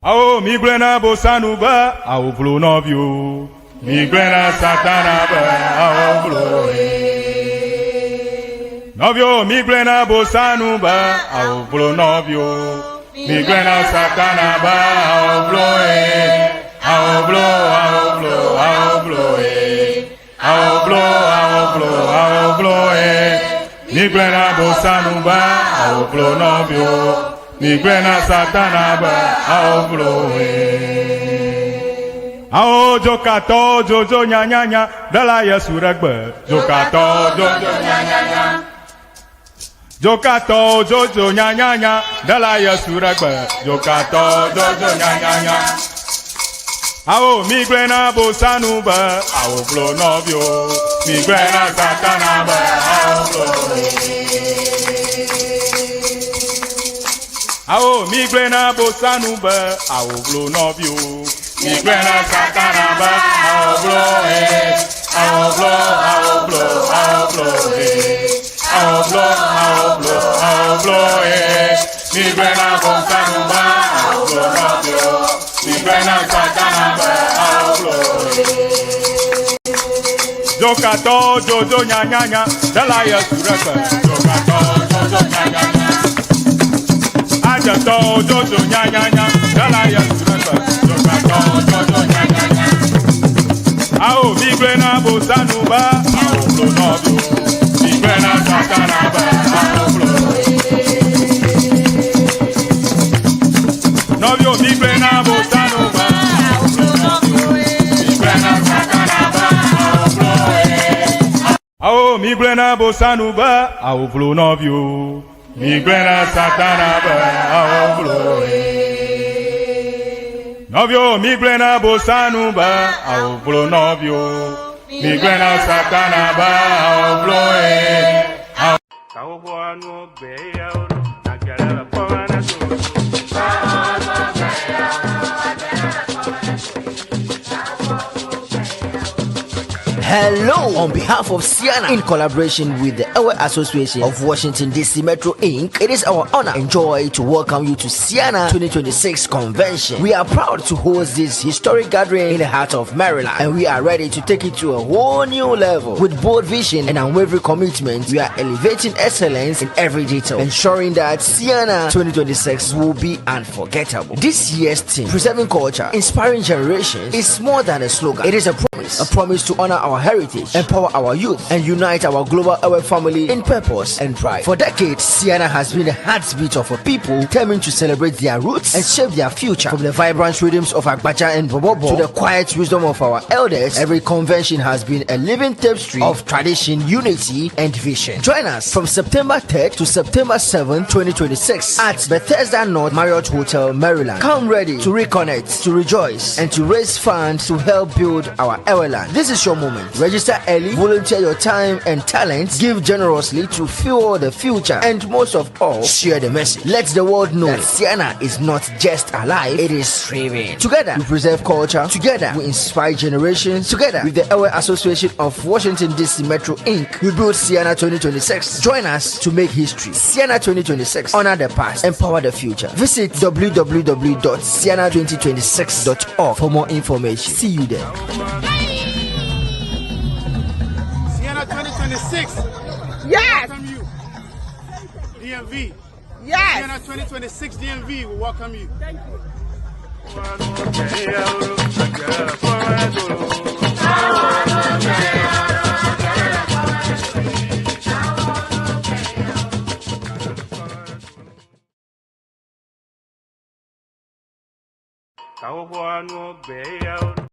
Awo migblɔe na Bosanu be awo vlo nɔviwo. Migblɔe na Satana be awo vlo nɔviwo. Migblɔe na Bosanu be awo vlo nɔviwo. Migblɔe na Satana be awo vlo awo vlo awo vlo awo vlo awo vlo awo vlo awo vlo. Migblɔe na Bosanu be awo vlo nɔviwo. Migblɔe na Satana be awo vlo. Awo dzokatɔwo dzodzo nyanyanya ɖela Yesu ɖe gbe. Dzokatɔwo dzodzo nyanyanya. Dzokatɔwo dzodzo nyanyanya ɖela Yesu ɖe gbe. Dzokatɔwo dzodzo nyanyanya. Awo migblɔe na Bosanu be awo vlo nɔviwo. Migblɔe na Satana be awo vlo. Awo migblɔe na Bosanu be awo vlo nɔviwo. Migblɔe na Satana be awo vlo awo vlo awo vlo awo vlo awo vlo awo vlo awo vlo. Migblɔe na Bosanu be awo vlo nɔviwo. Migblɔe na Satana be awo vlo. Dzokatɔwo dzodzo nyanyanya ɖela Yesu ɖe gbe. Dzokatɔwo dzodzo nyanyanya. Adzetɔwo dzodzo nyanyanya ɖela Yesu ɖe gbe. Dzokatɔwo dzodzo nyanyanya. Awo migblɔe na Bosanu be awo vlo nɔviwo. Migblɔe na Satana be awo vlo. Nɔviwo migblɔe na Bosanu be awo vlo nɔviwo. Migblɔe na Satana be awo vlo. Awo migblɔe na Bosanu be awo vlo nɔviwo. Migblɔe na Satana be awo vlo. Nɔviwo migblɔe na Bosanu be awo vlo nɔviwo. Migblɔe na Satana be awo vlo. Kawowoa nuwo gbe yawo ɖo, agere le kpɔm na to. Hello! On behalf of Ceana, in collaboration with the Ewe Association of Washington DC Metro Inc., it is our honor and joy to welcome you to Ceana 2026 Convention. We are proud to host this historic gathering in the heart of Maryland, and we are ready to take it to a whole new level. With bold vision and unwavering commitment, we are elevating excellence in every detail, ensuring that Ceana 2026 will be unforgettable. This year's theme, Preserving Culture, Inspiring Generations, is more than a slogan. It is a promise, a promise to honor our heritage, empower our youth, and unite our global Ewe family in purpose and pride. For decades, Ceana has been the heartbeat of a people determined to celebrate their roots and shape their future. From the vibrant rhythms of Agbadza and Bobobo to the quiet wisdom of our elders, every convention has been a living tapestry of tradition, unity, and vision. Join us from September 3rd to September 7th, 2026 at Bethesda North Marriott Hotel, Maryland. Come ready to reconnect, to rejoice, and to raise funds to help build our Eweland. This is your moment. Register early, volunteer your time and talents, give generously to fuel the future, and most of all, share the message. Let the world know that Ceana is not just alive, it is thriving. Together, we preserve culture. Together, we inspire generations. Together, with the Ewe Association of Washington DC Metro Inc., we build Ceana 2026. Join us to make history. Ceana 2026. Honor the past, empower the future. Visit www.ceana2026.org for more information. See you there. Ceana 2026. Yes. Welcome you. DMV. Yes. Ceana 2026 DMV will welcome you. Thank you. Agere le kpɔm na to. Kawowoa nuwo gbe yawo ɖo.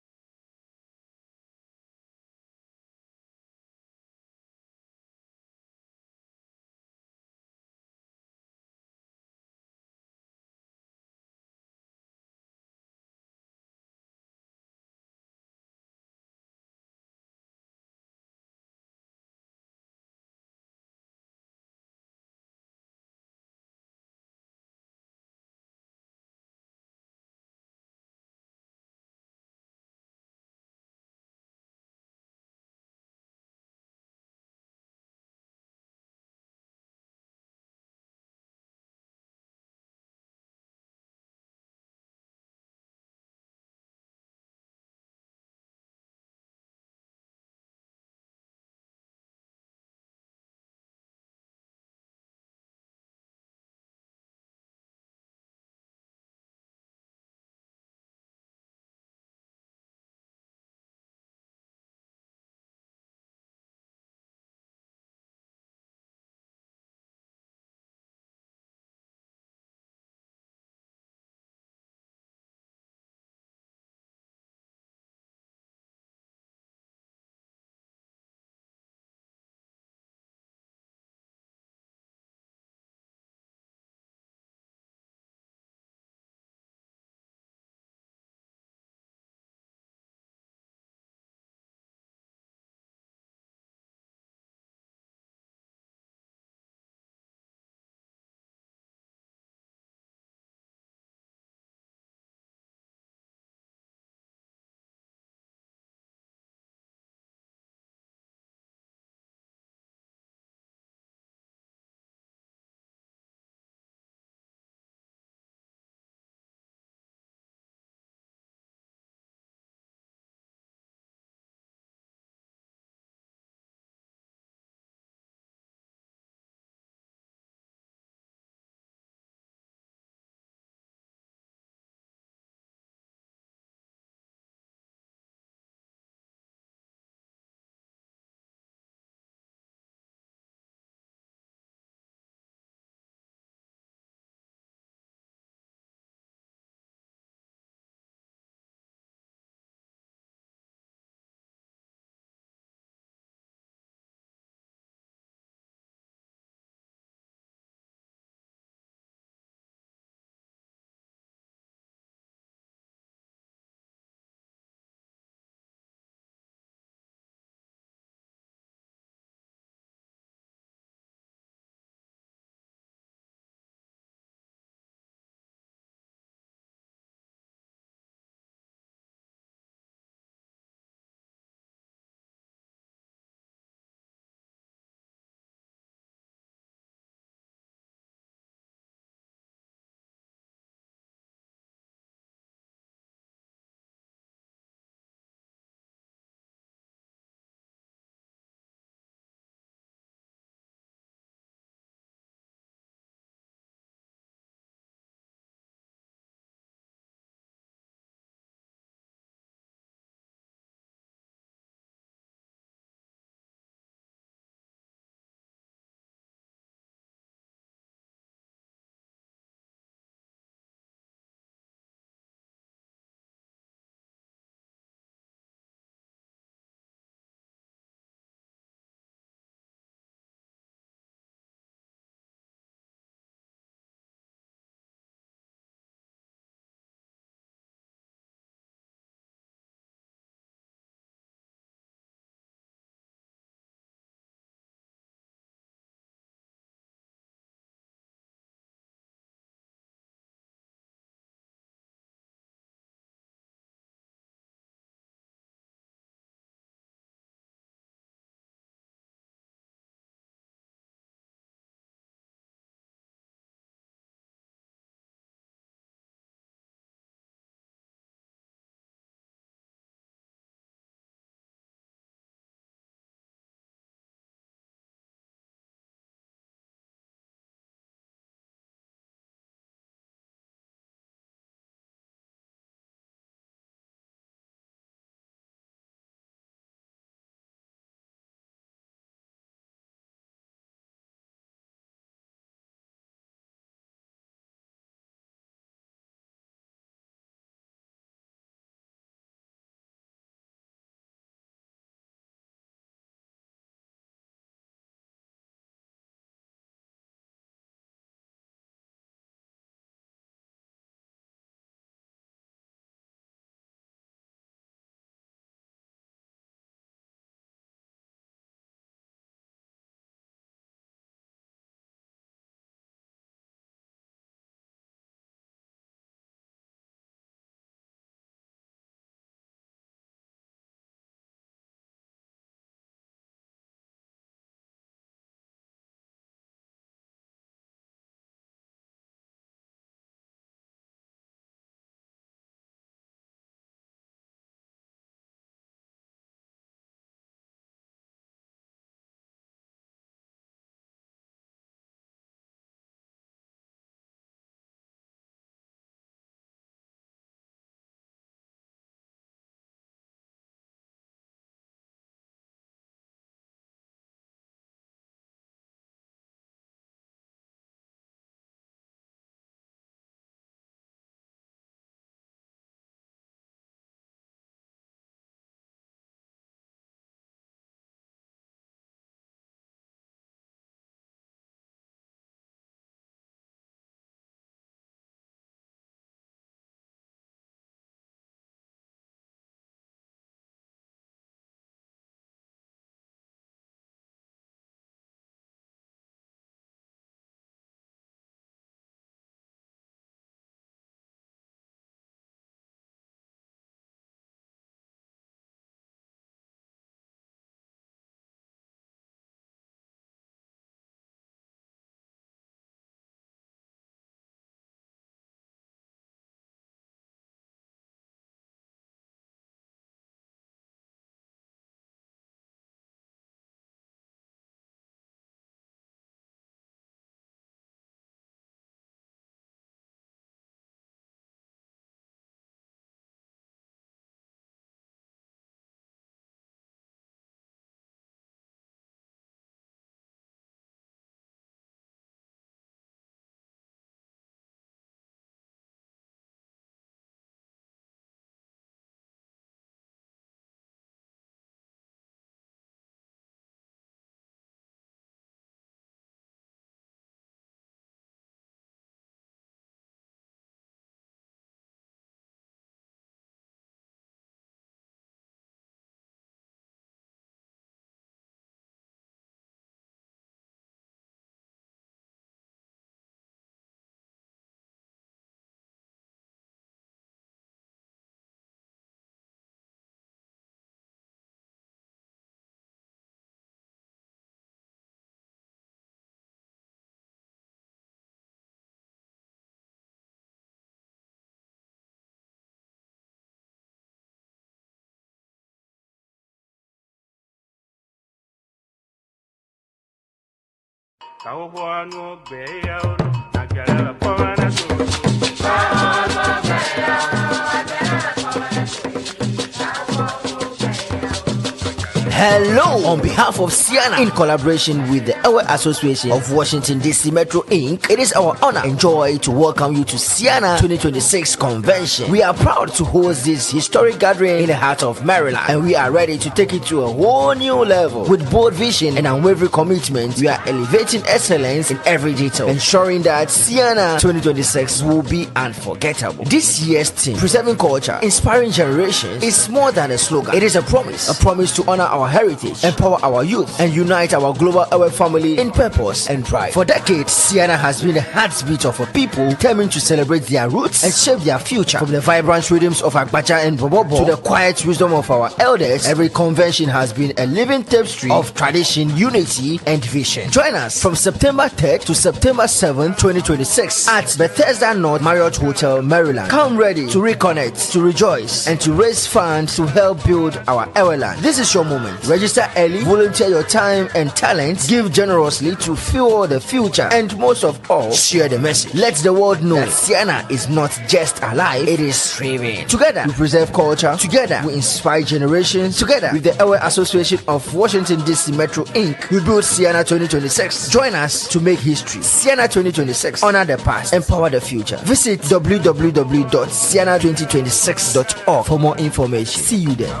Hello, on behalf of Siena, in collaboration with the Ewe Association of Washington DC Metro Inc., it is our honor and joy to welcome you to Siena 2026 Convention. We are proud to host this historic gathering in the heart of Maryland, and we are ready to take it to a whole new level. With bold vision and unwavering commitment, we are elevating excellence in every detail, ensuring that Siena 2026 will be unforgettable. This year's theme, Preserving Culture, Inspiring Generations, is more than a slogan. It is a promise, a promise to honor our heritage, empower our youth, and unite our global Ewe family in purpose and pride. For decades, Siena has been the heartbeat of a people determined to celebrate their roots and shape their future. From the vibrant rhythms of Agbacha and Bobobo to the quiet wisdom of our elders, every convention has been a living tapestry of tradition, unity, and vision. Join us from September 3rd to September 7th, 2026 at Bethesda North Marriott Hotel, Maryland. Come ready to reconnect, to rejoice, and to raise funds to help build our Eweland. This is your moment. Register early, volunteer your time and talent, give generously to fuel the future, and most of all, share the message. Let the world know that Siena is not just alive, it is thriving. Together, we preserve culture. Together, we inspire generations. Together, with the Ewe Association of Washington, D.C. Metro Inc., we build Siena 2026. Join us to make history. Siena 2026. Honor the past, empower the future. Visit www.siena2026.org for more information. See you there.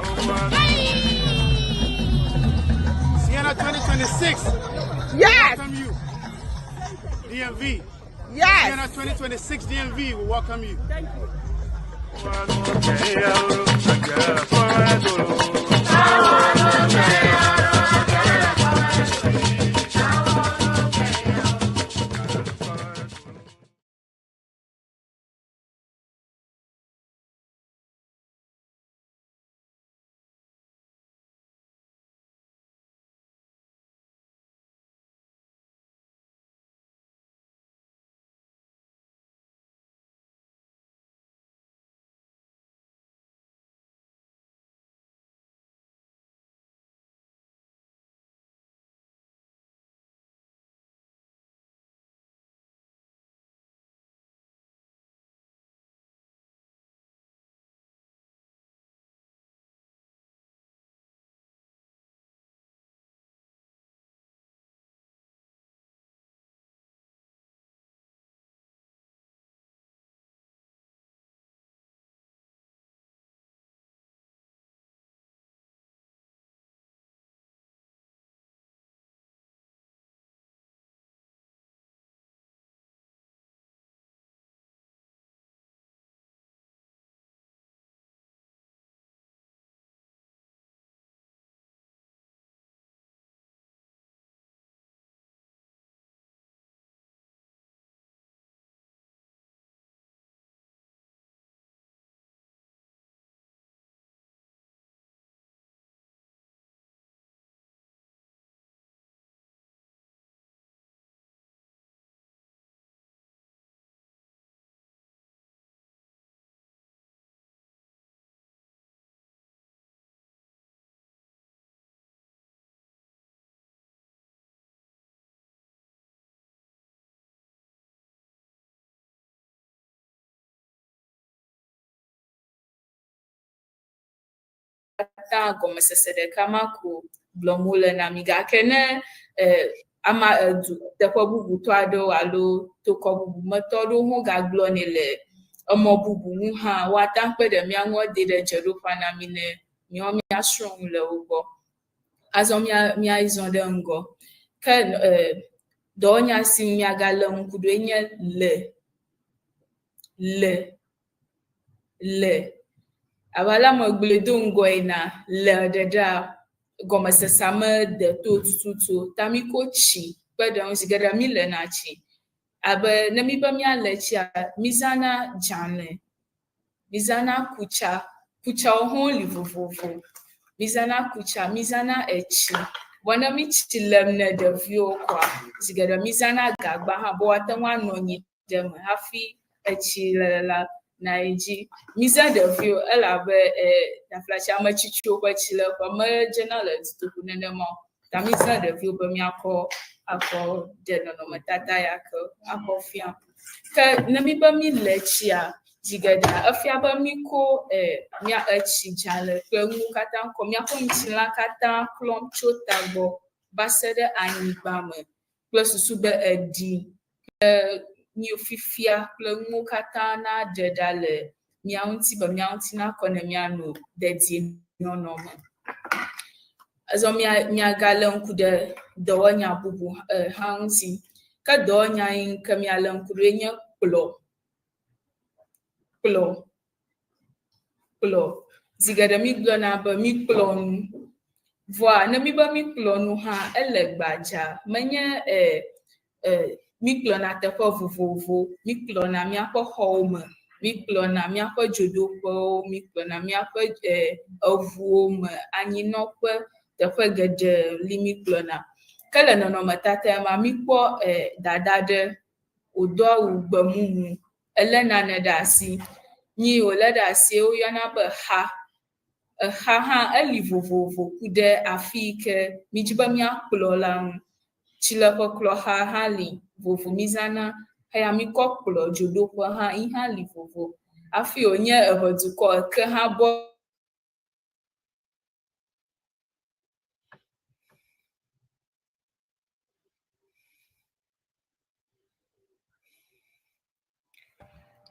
Siena 2026. Yes. Welcome you. DMV. Yes. Siena 2026 DMV will welcome you. Thank you. Katã gɔmesese ɖeka ma ko gblɔm wole na mi gake ne e, ama edu teƒe bubutɔ aɖewo alo tokɔ bubu me tɔ aɖewo hã gagblɔnɛ le emɔ bubu ŋu hã woate ŋu akpe ɖe mía ŋu ade ɖe dzeɖoƒea na mi ne míawo míasrɔ̃ nu le wo gbɔ. Azɔ mía míazɔ ɖe ŋgɔ. Ke e, dɔwɔnya si ŋu míagalé ŋku ɖoe nye le le le. Abe ale megblɔe do ŋgɔ ena, le ɖeɖea gɔmesesea mede to tututu o. Ta míko tsi kpe ɖe eŋu. Zi geɖe mílena tsi. Abe ne míbe míale tsia, mízãna dzalẽ, mízãna kutsa. Kutsawo hã woli vovovo. Mízãna kutsa, mízãna etsi. Vɔ ne mí tsi lem ne ɖeviwo koa, zi geɖe mízãna gagba hã be woate ŋu anɔ anyi ɖe eme hafi etsi lele la nayi dzi. Mízã ɖeviwo elabe e taflatse ame tsitsiwo ƒe tsileƒe medzena le dutoƒo nenema o. Ta mízã ɖeviwo be míakɔ akɔ ɖe nɔnɔmetata ya ke akɔ fia. Ke ne mí be míle tsia, zi geɖea efia be míko mía etsi dzalɛ kple nuwo katã kɔ míaƒe ŋutilã katã klɔm tso tagbɔ va se ɖe anyigba me kple susu be eɖi kple nu fifia kple nuwo katã naɖe ɖa le mía ŋuti be mía ŋuti nakɔ ne míanɔ dedienɔnɔ me. Azɔ mía míagalé ŋku ɖe dɔwɔnya bubu hã ŋuti. Ke dɔwɔnya yi ke míalé ŋku ɖoe nye kplɔ. Kplɔ. Kplɔ. Zi geɖe mígblɔna be míkplɔ nu. Vɔa ne míbe míkplɔ nu hã ele gbadza. Menye míkplɔna teƒe vovovo. Míkplɔna míaƒe xɔwo me, míkplɔna míaƒe dzodoƒewo, míkplɔna míaƒe eŋuwo me, anyinɔƒe, teƒe geɖe li míkplɔna. Ke le nɔnɔmetata ya mea, míkpɔ dada ɖe wòdo awu gbemumu, elé nane ɖe asi. Nu yi wòlé ɖe asie woyɔna be xa. Exa hã eli vovovo ku ɖe afi yi ke mídi be míakplɔ la ŋu. Tsileƒeklɔxa hã li vovo mízãna eya míkɔ kplɔ dzodoƒe hã yi hã li vovo. Hafi wònye eʋedukɔ eke hã bɔ.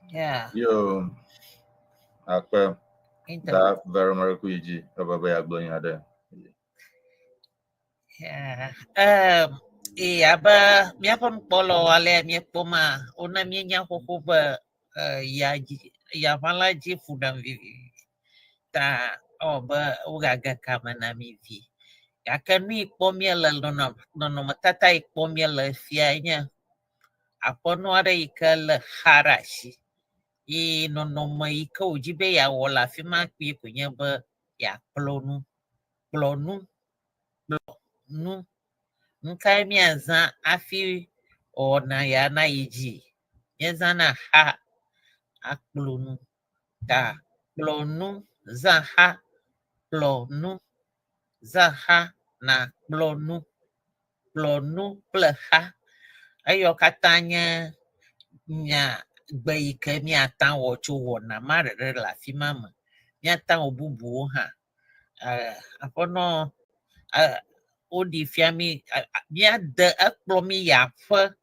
Yeah. Yo, akpe Inter- da vero mere ku yi dzi ebe be yeagblɔ nya ɖe. Yeah. Um, ee, abe míaƒe nukpɔlawo alea míekpɔ ma, wona míenya xoxo be ya dzi yaʋala dzi ƒo ɖem vivivi. Ta ewɔ be wogage kame na mí vi. Gake nu yi kpɔm míele nɔnɔmetata yi kpɔm míele fia nye aƒenɔ aɖe yi ke lé xa ɖe asi ye nɔnɔme yi ke wòdi be yeawɔ le afi ma kpuie koe nye be yeakplɔ nu, kplɔ nu, kplɔ nu. Nu kae míazã hafi wɔna ya nayi dzi? Míezãna xa akplɔ nu. Ta kplɔ nu, zã xa, kplɔ nu, zã xa nakplɔ nu. Kplɔ nu kple xa. Eyawo katã nye nya gbe yi ke míate ŋu awɔ tso wɔna ma ɖeɖe le afi ma me. Míate ŋu awɔ bubuwo hã. Aƒenɔ woɖi fia mí míade ekplɔ mí yi aƒe.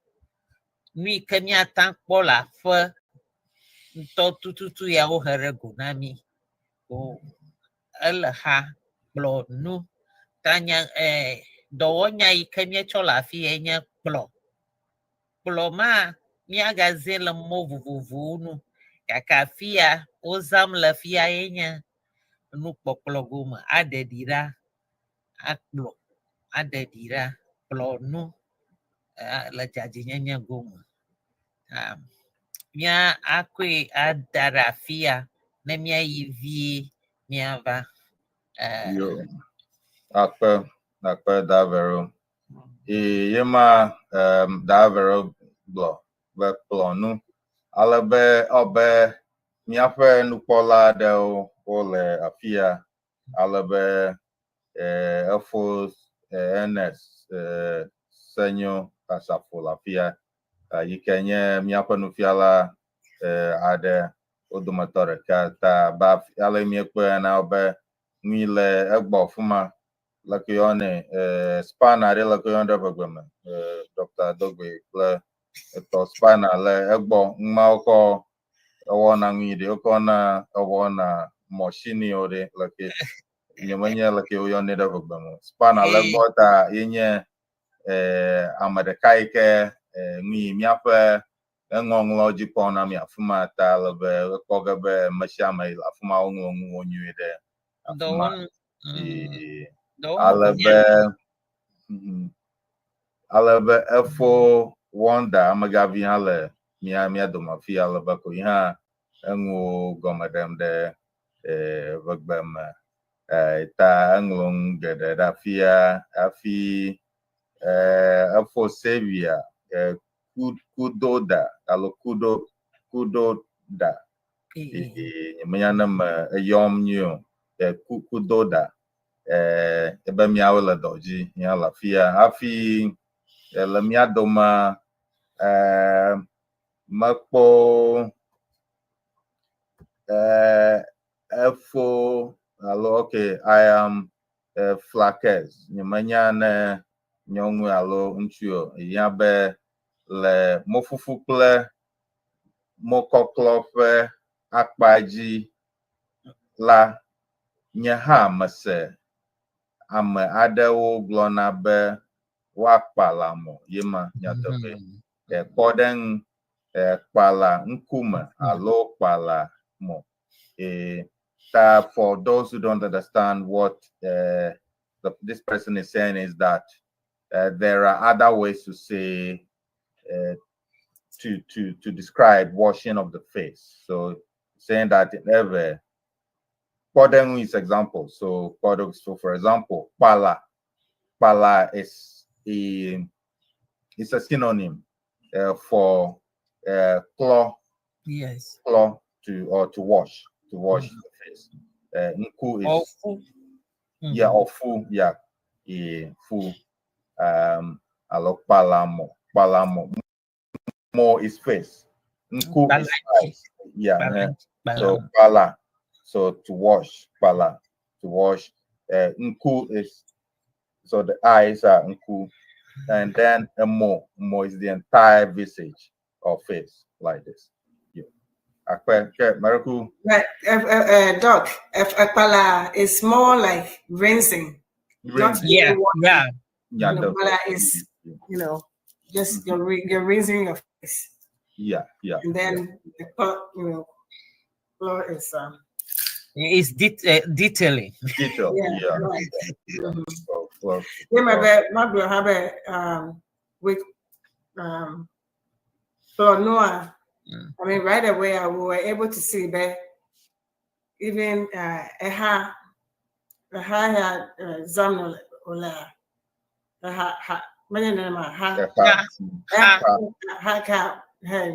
Nu yi ke míate ŋu akpɔ le aƒe ŋutɔ tututu ya wohe ɖe go na mí. O ele xa kplɔ nu. Ta nya dɔwɔnya yi ke míetsɔ le afi yae nye kplɔ. Kplɔ ma míagazãe le mɔ vovovowo nu gake afi ya wozãm le fi ya ye nye nukpɔkplɔ gome. Aɖe ɖi ɖa akplɔ, aɖe ɖi ɖa kplɔ nu le dzadzɛnyenye gome. Mía akɔe ada ɖe afi ya ne míayi vie míava. Yo, akpe, akpe Davero. Ee, ye ma Davero gblɔ be kplɔ nu ale be ewɔ míaƒe nukpɔla aɖewo wole afi ya ale be efo Ernest Senyo Asafo le afi ya yi ke nye míaƒe nufiala aɖe wo dometɔ ɖeka ta ba ale míekpɔe na be nui le egbɔ fuma leke yɔnɛ spana ɖe leke yɔnɛ ɖe ʋegbe me Dr. Dogbe kple etɔ spana le egbɔ ŋmawo kɔ ewɔna nui ɖe wokɔ na ewɔna mɔshiniwo ɖe leke nyemenye leke woyɔnɛ ɖe ʋegbe me spana le egbɔ ta yenye ame ɖeka yi ke nui míaƒe eŋɔŋlɔ dzi kpɔm na mi afi ma ta ale be ekpɔ ge be ame sia ame yi le afi ma woŋlɔ nuwo nyuie ɖe afi ma. Ale be ale be efo Wonder amegavi hã le mía mía dome afi ale be ko yi hã enuwo gɔme ɖem ɖe ʋegbe me. Ta eŋlɔ nu geɖe ɖe afia hafi efo Xavier kudo da alo kudo kudo da. Nyemenya ne me eyɔm nyuie o. Kudo da. Ebe míawo le dɔ dzi, mía le afia. Hafi le mía dome, mekpɔ efo alo okay, I am Flakes. Nyemenya ne nyɔnu alo ŋutsu o. Ehiã be le mofufu kple mokɔklɔ ƒe akpa dzi la, nye hã mese ame aɖewo gblɔna be woakpala mo ye ma nyateƒe. Kpɔɖeŋu, kpala ŋkume alo kpala mo. Ta for those who don't understand what this person is saying is that there are other ways to say to describe washing of the face. So saying that in every kpɔɖeŋu is example. So so for example, kpala. Kpala is a synonym for klɔ. Klɔ to or to wash, to wash the face. Ŋku is Or fu. Yeah, or fu, yeah, fu. Alo kpala mo, kpala mo. Mo is face. Ŋku is eyes. Yeah. So kpala, so to wash, kpala, to wash. Ŋku is, so the eyes are ŋku, and then a mo, mo is the entire visage or face like this. Yeah. Akpe, okay, Mariku. Right, Doc, kpala is more like rinsing. Rinsing. Yeah, yeah. Yeah, Kpala is, you know, just you're rinsing your face. Yeah, yeah. And then the you know, floor is It's detailing. Detail, yeah. Right. So, floor, Yeah, my bad, have a with floor Noah. I mean, right away we were able to see that even eha had zamno ola ha ha ha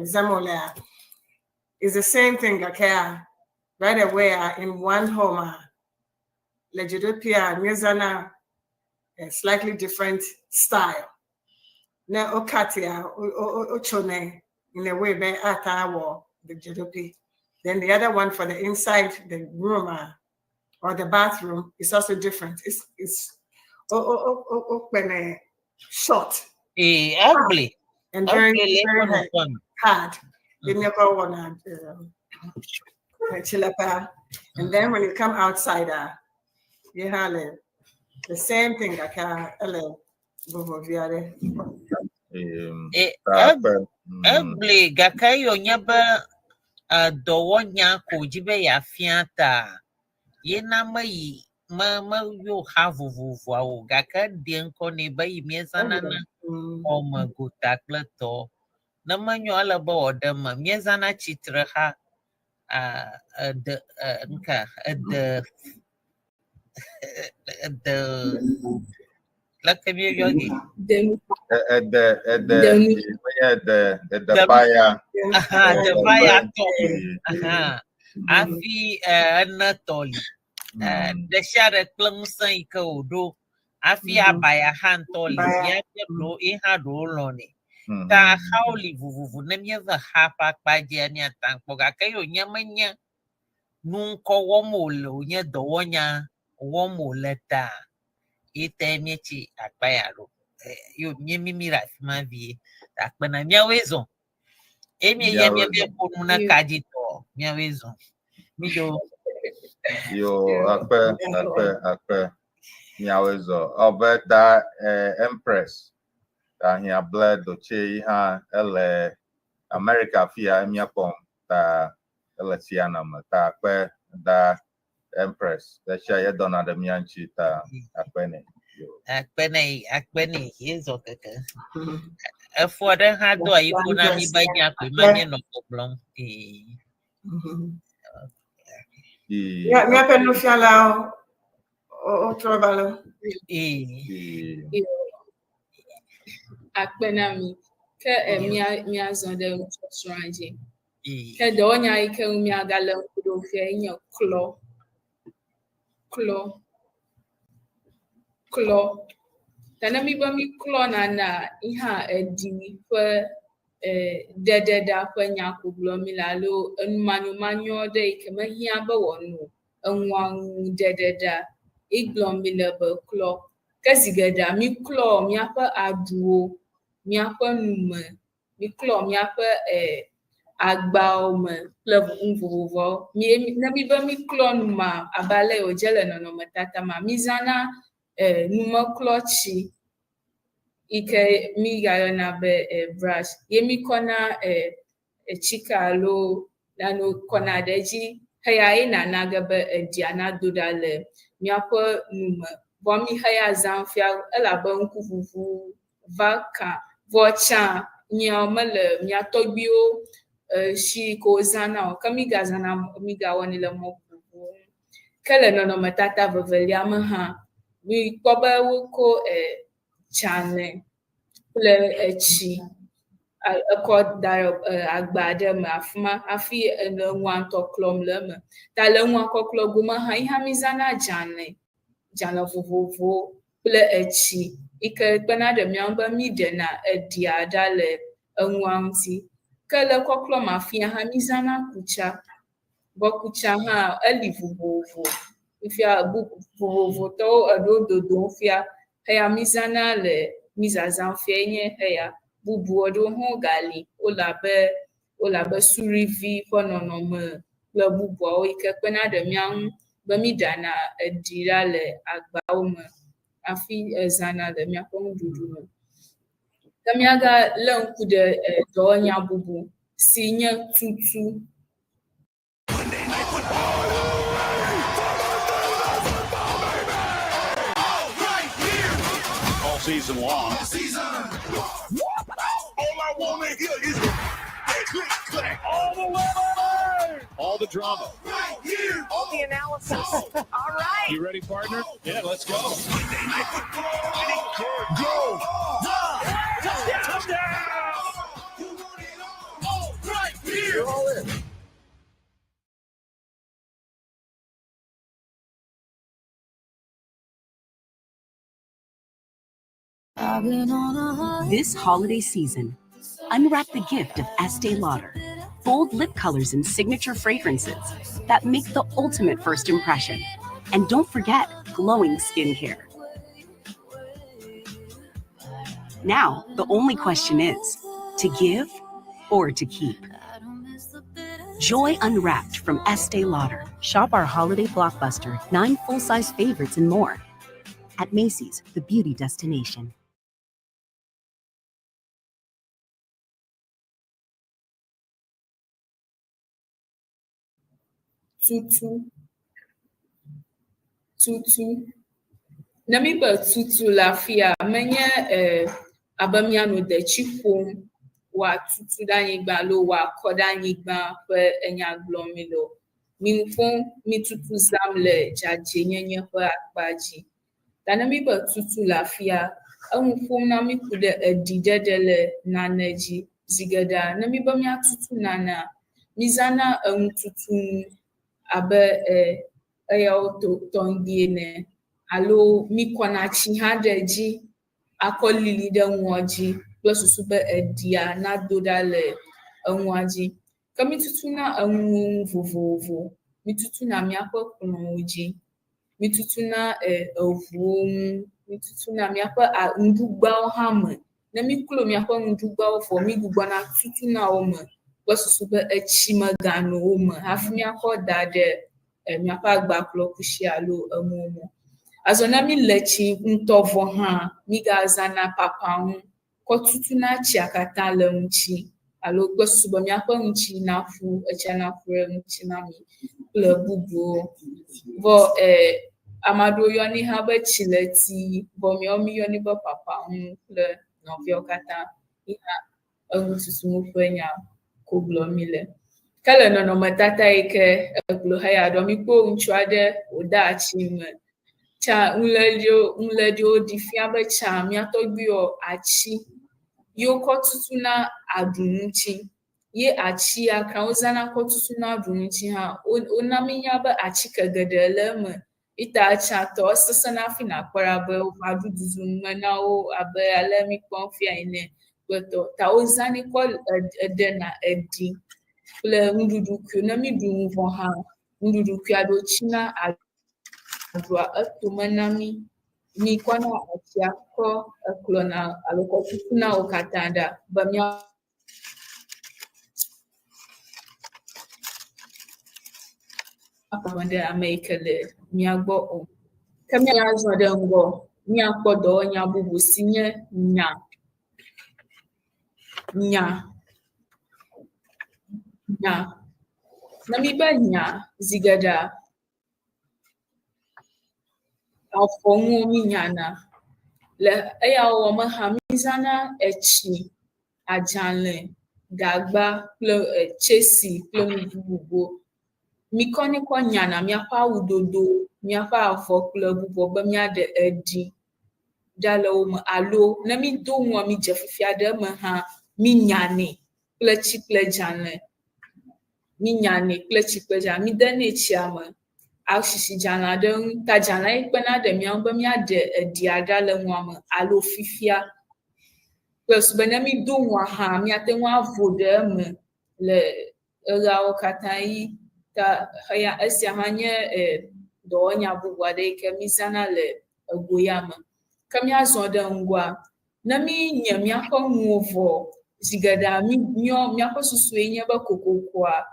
zamola is the same thing. Okay, right away in one home, Lejedopia Mizana, a slightly different style. Now Okatia Ochone in a way be ata the Jedopi. Then the other one for the inside the room or the bathroom is also different. It's short. Ugly. And very, very hard. And then when you come outside, you have the same thing. Like Ugly. Gake yo nye be dɔwɔnya ko dzi be yeafia ta yena meyi me me yo ha vovovoawo gake ɖe ŋkɔ nɛ be yi míezãna na xɔme gota kple tɔ. Ne menyo ele be wòaɖe me míezãna tsitre xa ede nka ede ede leke míeyɔ ge. Ede ede ede paya. Aha, de paya tɔ. Aha, hafi ene tɔ li. Ɖe sia ɖe kple ŋusẽ yi ke wòɖo hafi abaya hã ŋutɔ li. Míaƒe ɖewo ye hã ɖewo lɔnɛ. Ta xawo li vovovo ne míeva xa ƒe akpa dzia míata kpɔ gake ye wònye menye nu ŋkɔ wɔm wòle wònye dɔwɔnya wɔm wòle ta ye ta míetsi akpa ya ɖo. Yo míemimi ɖe afi ma vie. Akpena míawoe zɔ. Eye míeyia míebe ƒo nu na kadzitɔ míawoe zɔ. Mídzo. Yo akpe akpe akpe míawoe zɔ. Ɔbe ta Empress ta hiã ble dotse yi hã ele America fia míakpɔm ta ele Siana me ta akpe da Empress esia ye dɔna ɖe mía ŋuti ta akpe nɛ. Akpe nɛ akpe nɛ ye zɔ keke. Efo aɖe hã do ayi ƒo na mí be nya koe ma míenɔ gbɔgblɔm. Míaƒe nufialawo wotrɔ va lo. Akpe na mi. Ke míazɔ ɖe nusɔsrɔ̃a dzi. Ke dɔwɔnya yi ke ŋu míagale ŋku ɖom fia ye nye klɔ. Klɔ. Klɔ. Ta ne míbe míklɔ nanea, yi hã eɖi ƒe ɖeɖeɖa ƒe nya ko gblɔm míle alo enu manyomanyo ɖe yi ke mehiã be wòano enua ŋu ɖeɖeɖa ye gblɔm míle be klɔ. Ke zi geɖea míklɔ míaƒe aɖuwo, míaƒe nume, míklɔ míaƒe agbawo me kple nu vovovoawo. Ne míbe míklɔ numea, abe ale yi wòdze le nɔnɔmetata mea, mízãna numeklɔtsi yi ke mígayɔna be brush ye míkɔna tsike alo nanewo kɔna ɖe edzi heya ye nana ge be eɖia nado ɖa le míaƒe nume. Vɔ mí heya zãm fia elabe ŋkuʋuʋu va ka. Vɔ tsã nyawo mele mía tɔgbuiwo si yi ke wozãna o ke mígazãna mígawɔnɛ le mɔ bubuwo nu. Ke le nɔnɔmetata vevelia me hã, míkpɔ be woko dzalẽ kple etsi ekɔ da ɖe agba aɖe me afi ma hafi ele nua ŋutɔ klɔm le eme. Ta le nua kɔklɔ gome hã, yi hã mízãna dzalẽ, dzalẽ vovovowo kple etsi yi ke kpena ɖe mía ŋu be míɖena eɖia ɖa le enua ŋuti. Ke le kɔklɔ me afia hã, mízãna kutsa. Vɔ kutsa hã eli vovovo. Fifia bubu vovovotɔwo eɖewo dodom fia. Eya mízãna le mízazãm fia nye eya. Bubu aɖewo hã gali wole abe wole abe suɖivi ƒe nɔnɔme kple bubuawo yi ke kpena ɖe mía ŋu be míɖana eɖi ɖa le agbawo me hafi ezãna le míaƒe nuɖuɖu me. Ke míagalé ŋku ɖe dɔwɔnya bubu si nye tutu. All season long. All season. All I want to hear is click, click. All the way. All the drama. Right here. All the analysis. All right. You ready, partner? Yeah, let's go. Monday Night Football. Go. Touchdown. Touchdown. You want it all. All right here. You're all in. This holiday season, unwrap the gift of Estee Lauder. Bold lip colors and signature fragrances that make the ultimate first impression. And don't forget glowing skincare. Now, the only question is to give or to keep. Joy Unwrapped from Estee Lauder. Shop our holiday blockbuster, 9 full size favorites, and more at Macy's, the beauty destination. Tutu. Tutu. Ne míbe tutu le afia, menye abe míanɔ detsi ƒom wòatutu ɖe anyigba alo wòakɔ ɖe anyigba ƒe enya gblɔm míle o. Mi nu ƒom, mi tutu zãm le dzadzɛnyenye ƒe akpa dzi. Ta ne míbe tutu le afia, enu ƒom na mí ku ɖe eɖiɖeɖe le nane dzi. Zi geɖea, ne míbe míatutu nanea, mízãna enututunu abe eyawo tɔŋgbi ene alo míkɔna tsi hã ɖe edzi akɔ lili ɖe nua dzi kple susu be eɖia nado ɖa le enua dzi. Ke mítutuna enuwo ŋu vovovo. Mítutuna míaƒe kplɔ̃wo dzi, mítutuna eŋuwo ŋu, mítutuna míaƒe nuɖugbawo hã me. Ne míklo míaƒe nuɖugbawo vɔ, mígbugbɔna tutuna wo me kple susu be etsi megano wo me hafi míakɔ da ɖe míaƒe agbaklɔkusi alo enuwo me. Azɔ ne míle tsi ŋutɔ vɔ hã, mígazãna papaŋu kɔ tutuna tsia katã le ŋuti alo kple susu be míaƒe ŋuti naƒu, etsia naƒu ɖe ŋuti na mí kple bubuwo. Vɔ ame aɖewo yɔnɛ hã be tsileti, vɔ míawo míyɔnɛ be papaŋu kple nɔviawo katã. Yi hã enututu ƒe nya ko gblɔm míle. Ke le nɔnɔmetata yi ke egblɔ heya ɖɔ, míkpɔ ŋutsu aɖe wòde atsi me. Tsã nuléɖiwo ɖi fia be tsã mía tɔgbuiwo atsi ye wokɔ tutuna aɖu ŋuti. Ye atsi ya ke wozãna kɔ tutuna aɖu ŋuti hã, wona mínya be atike geɖe le eme. Ita tsãtɔ esesẽna hafi nàkpɔ ɖa be woƒe aɖu dudu nume na wo abe ale míkpɔm fia ene kple tɔ. Ta wozãnɛ kɔ eɖena eɖi kple nuɖuɖu Ne míɖu nu vɔ hã, nuɖuɖu aɖewo tsina aɖua etome na mí. Míkɔna etsia kɔ eklɔna alo kɔ tutuna wo katã ɖa be mía ƒo ɖe ame yi ke le mía gbɔ o. Ke míazɔ ɖe ŋgɔ míakpɔ dɔwɔnya bubu si nye nya. Nya. Nya. Ne míbe nya zi geɖea, afɔnuwo mínyana. Le eya wɔwɔ me hã mízãna etsi, adzalẽ, gagba kple tsesi kple nu bubuwo. Míkɔnɛ kɔ nyana míaƒe awudodo, míaƒe avɔ kple bubuwo be míaɖe eɖi ɖa le wo me alo ne mído nua mídze fifia ɖe eme hã, mínyanɛ kple tsi kple dzalẽ. Mínyanɛ kple tsi kple dzalẽ. Mídenɛ tsia me asisi dzalẽa ɖe eŋu ta dzalẽa ye kpena ɖe mía ŋu be míaɖe eɖia ɖa le nua me alo fifia kple susu be ne mído nua hã míate ŋu avo ɖe eme le eɣeawo katã ɣi. Ta eya esia hã nye dɔwɔnya bubu aɖe yi ke mízãna le ego ya me. Ke míazɔ ɖe ŋgɔa, ne mínye míaƒe nuwo vɔ, zi geɖea mí míɔ míaƒe susue nye be kokokoa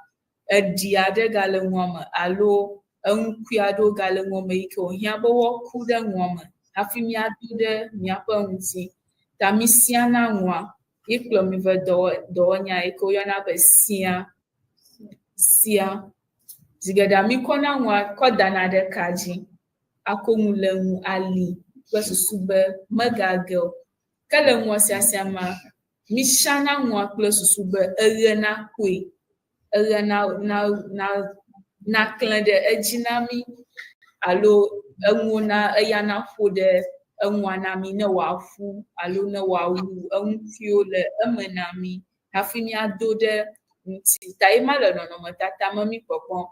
eɖi aɖe gale nua me alo eŋukui aɖewo gale nua me yi ke wòhiã be woaku ɖe nua me hafi míado ɖe míaƒe ŋuti. Ta mísiana nua ye kplɔ mí va dɔwɔ dɔwɔnya yi ke woyɔna be sia. Sia. Zi geɖea míkɔna nua kɔ dana ɖe ka dzi akɔ nu le ŋu ali kple susu be megage o. Ke le nua siasia mea, mísiana nua kple susu be eɣe nakpɔe, eɣe na na na naklẽ ɖe edzi na mí alo enuwo na eya naƒo ɖe enua na mí ne wòaƒu alo ne wòawu eŋutiwo le eme na mí hafi míado ɖe ŋuti. Ta ye ma le nɔnɔmetata me mí kpɔkpɔm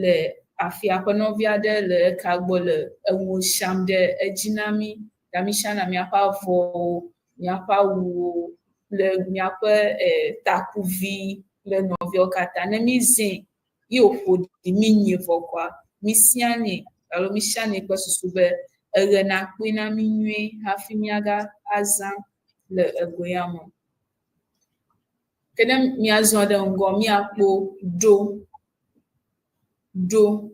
le afia ƒe nɔvi aɖe le eka gbɔ le enuwo siam ɖe edzi na mí. Ta mísiana míaƒe avɔwo, míaƒe awuwo kple míaƒe takuvi kple nɔviawo katã. Ne mízãe ye wòƒo ɖi mí nyuie vɔ koa, mísianɛ alo mísianɛ kple susu be eɣe nakpɔe na mí nyuie hafi míaga azã le ego ya me. Ke ne míazɔ ɖe ŋgɔ míakpɔ ɖo, ɖo.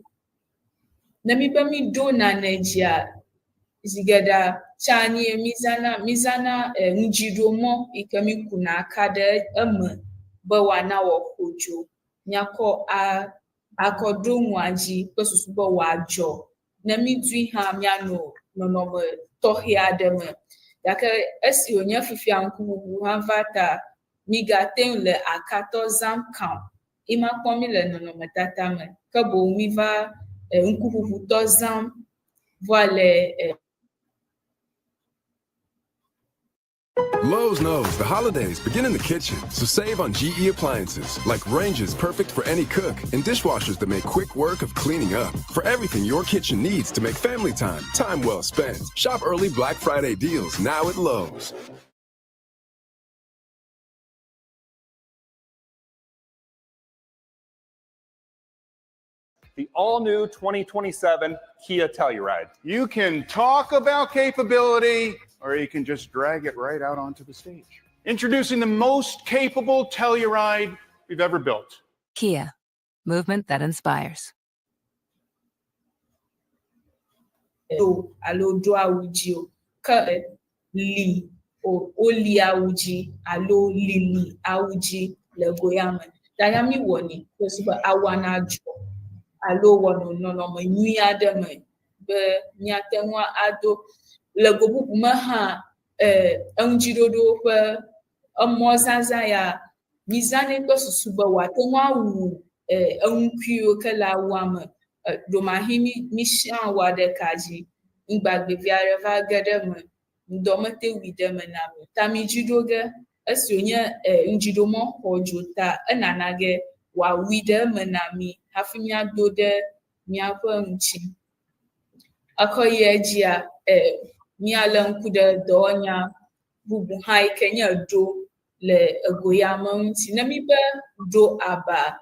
Ne míbe míɖo nane dzia, zi geɖea tsa nye mízãna mízãna ŋdziɖomɔ yi ke míkuna aka ɖe eme be wòana wòaƒo dzo. Míakɔ a akɔ ɖo nua dzi kple susu be wòadzɔ. Ne mídui hã míanɔ nɔnɔme tɔxɛ aɖe me. Gake esi wònye fifia ŋkuʋuʋu hã va ta, mígate ŋu le akatɔ zãm kã o. Ye ma kpɔm míle nɔnɔmetata me. Ke boŋ míva ŋkuʋuʋutɔ zãm vɔa le Lowe's knows the holidays begin in the kitchen, so save on GE appliances like ranges perfect for any cook and dishwashers that make quick work of cleaning up. For everything your kitchen needs to make family time, time well spent. Shop early Black Friday deals now at Lowe's. The all new 2027 Kia Telluride. You can talk about capability, or you can just drag it right out onto the stage. Introducing the most capable Telluride we've ever built. Kia, movement that inspires. Ɖo alo ɖo awu dzi o. Ke li o woli awu dzi alo lili awu dzi le go ya me. Ta ya mi wɔnɛ kple susu be awua nadzɔ alo wɔnɔ nɔnɔme nyui aɖe me be míate ŋu ado. Le go bubu me hã, eŋudziɖoɖo ƒe emɔ zazã ya, mizãnɛ kple susu be wòate ŋu awu eŋukuiwo ke le awua me. Ɖomahi mi misia awua ɖe ka dzi, ŋugbagbevi aɖe va ge ɖe eme, ŋdɔ mete wui ɖe eme na mi o. Ta midzi ɖo ge esi wònye ŋdziɖomɔ xɔ dzo ta enana ge wòawui ɖe eme na mi hafi míado ɖe míaƒe ŋuti. Ekɔ yi edzia, e míalé ŋku ɖe dɔwɔnya bubu hã yi ke nye ɖo le ego ya me ŋuti. Ne míbe ɖo aba,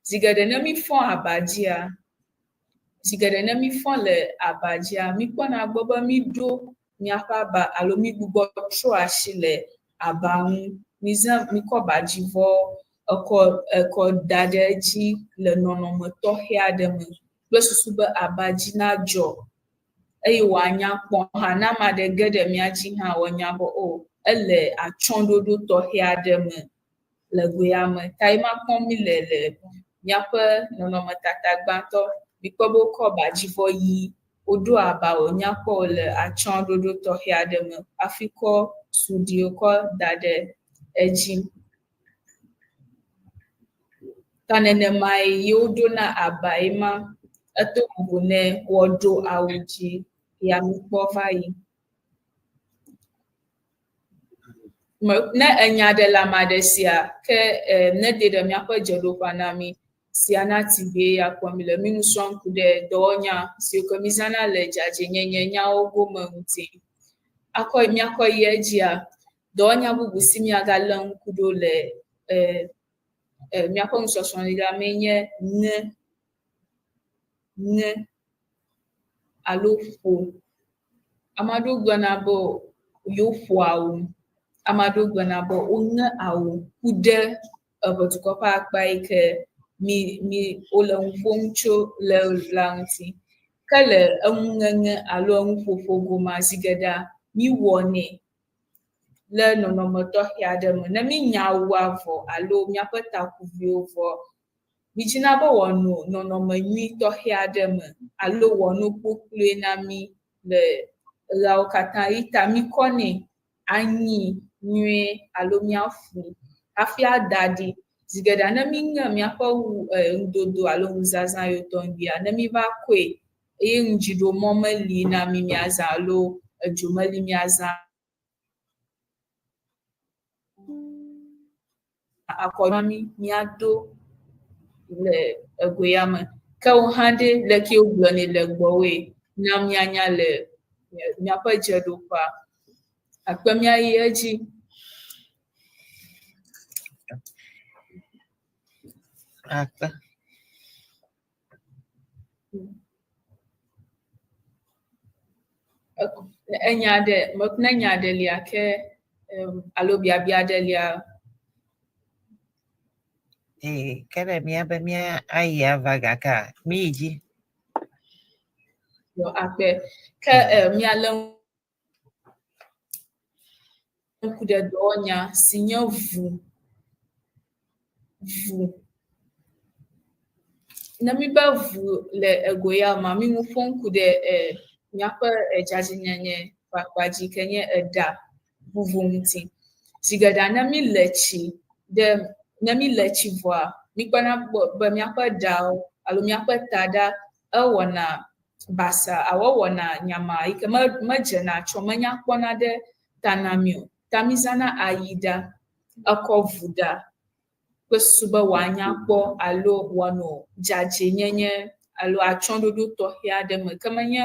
zi geɖe ne mífɔ aba dzia, zi geɖe ne mífɔ le aba dzia, míkpɔna gbɔ be míɖo míaƒe aba alo mígbugbɔ trɔ asi le aba ŋu. Mízã míkɔ abadzivɔ ekɔ ekɔ da ɖe edzi le nɔnɔme tɔxɛ aɖe me kple susu be aba dzi nadzɔ eye wòanya kpɔ hã. Ne ame aɖe ge ɖe mía dzi hã wòanya be o ele atsyɔ̃ɖoɖo tɔxɛ aɖe me le go ya me. Ta ye ma kpɔm míle le míaƒe nɔnɔmetata gbãtɔ. Mikpɔ be wokɔ abadzivɔ ɣi woɖo aba wònya kpɔ wòle atsyɔ̃ɖoɖo tɔxɛ aɖe me hafi kɔ suɖuiwo kɔ da ɖe edzi. Ta nenemae ye woɖona aba ye ma. Eto vovo ne woaɖo awu dzi ya mikpɔ va yi. Me ne enya ɖe le ame aɖe sia ke e nede ɖe míaƒe dzeɖoƒea na mí. Siana TV ya kpɔm míle. Mí nu srɔ̃m ku ɖe dɔwɔnya siwo ke mízãna le dzadzɛnyenye nyawo gome ŋuti. Akɔ míakɔ yi edzia, dɔwɔnya bubu si míagalé ŋku ɖo le e e míaƒe nusɔsrɔ̃ la mee nye ŋe, ŋe alo ƒo. Ame aɖewo gblɔna be yewoƒo awu, ame aɖewo gblɔna be woŋe awu ku ɖe eʋedukɔ ƒe akpa yi ke mi mi wole nu ƒom tso le la ŋuti. Ke le enuŋeŋe alo enuƒoƒo gomea, zi geɖea míwɔnɛ le nɔnɔme tɔxɛ aɖe me. Ne mínya awua vɔ alo míaƒe takuviwo vɔ, mídzina be wòanɔ nɔnɔme nyui tɔxɛ aɖe me alo wòano kpokploe na mí le ɣeawo katã ɣi ta míkɔnɛ anyi nyuie alo míaƒui hafi ada ɖi. Zi geɖea ne míŋe míaƒe wu e nudodo alo nuzazã yiwo tɔŋgbia, ne míva kɔe eye ŋdziɖomɔ meli na mí míazã alo edzo meli míazã akɔ na mí míado le ego ya me. Ke wo hã ɖe leke wogblɔnɛ le gbɔwoe na míanya le míaƒe dzeɖoƒea. Akpe míayi edzi. Akpe. Enya ɖe, ne nya ɖe lia ke alo biabia ɖe lia. Ee, ke ɖe míabe mía ayi ava gakea, míyi dzi. Yɔ akpe. Ke míalé ŋku ɖe dɔwɔnya si nye ʋu. Ʋu. Ne míbe ʋu le ego ya mea, mí nu ƒom ku ɖe e míaƒe dzadzɛnyenye ƒe akpa dzi ke nye eɖa ʋuʋu ŋuti. Zi geɖea ne míle tsi ɖe ne míle tsi vɔa, míkpɔna gbɔ be míaƒe ɖawo alo míaƒe taɖa ewɔna basa alo ewɔna nyama yi ke medzena tsɔ menya kpɔna ɖe ta na mí o. Ta mízãna ayiɖa, ekɔ ʋu ɖa kple susu be wòanya kpɔ alo wòanɔ dzadzɛnyenye alo atsyɔ̃ɖoɖo tɔxɛ aɖe me ke menye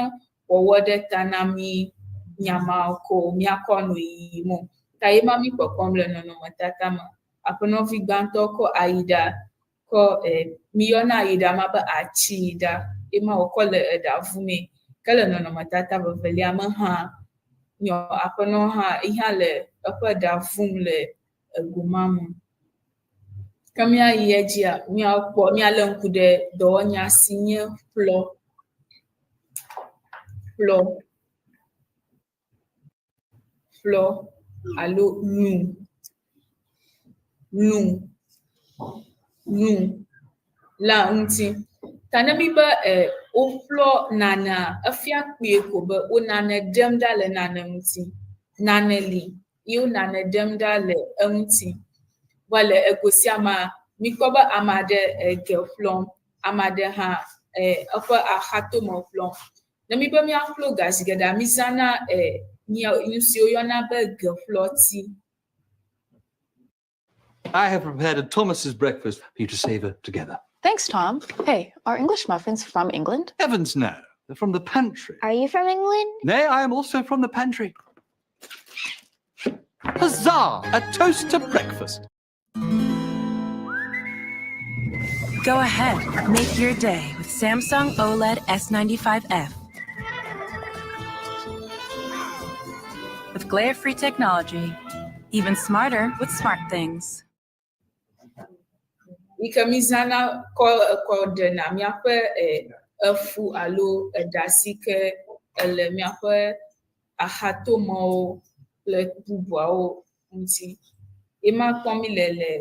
wɔwɔ ɖe ta na mí nyama ko míakɔ nɔ yiyim o. Ta ye ma mí kpɔkpɔm le nɔnɔmetata me. Aƒenɔvi gbãtɔ kɔ ayiɖa kɔ e míyɔna ayiɖa ma be atsiyiɖa ye ma wòkɔ le eɖa vumee. Ke le nɔnɔmetata vevelia me hã, nyɔ aƒenɔ hã yi hã le eƒe ɖa vum le ego ma me. Ke míayi edzia, míakpɔ míalé ŋku ɖe dɔwɔnya si nye ƒlɔ. Ƒlɔ. Ƒlɔ alo lũ. Lũ. Lũ la ŋuti. Ta ne míbe e woƒlɔ nanea, efia kpuie ko be wo nane ɖem ɖa le nane ŋuti. Nane li ye wo nane ɖem ɖa le eŋuti. Vɔ le ego sia mea, míkpɔ be ame aɖe ege ƒlɔm, ame aɖe hã e eƒe axatome ƒlɔm. Ne míbe míaƒlɔ ga zi geɖea, mízãna e nu si woyɔna be geƒlɔti. I have prepared a Thomas's breakfast for you to savor together. Thanks, Tom. Hey, are English muffins from England? Heavens, no. They're from the pantry. Are you from England? Nay, I am also from the pantry. Huzzah! A toast to breakfast. Go ahead, make your day with Samsung OLED S95F. With glare free technology, even smarter with SmartThings. Yi ke mízãna kɔ ekɔ ɖena míaƒe e efu alo eɖa si ke ele míaƒe axatomewo kple bubuawo ŋuti. Ye ma kpɔm míle le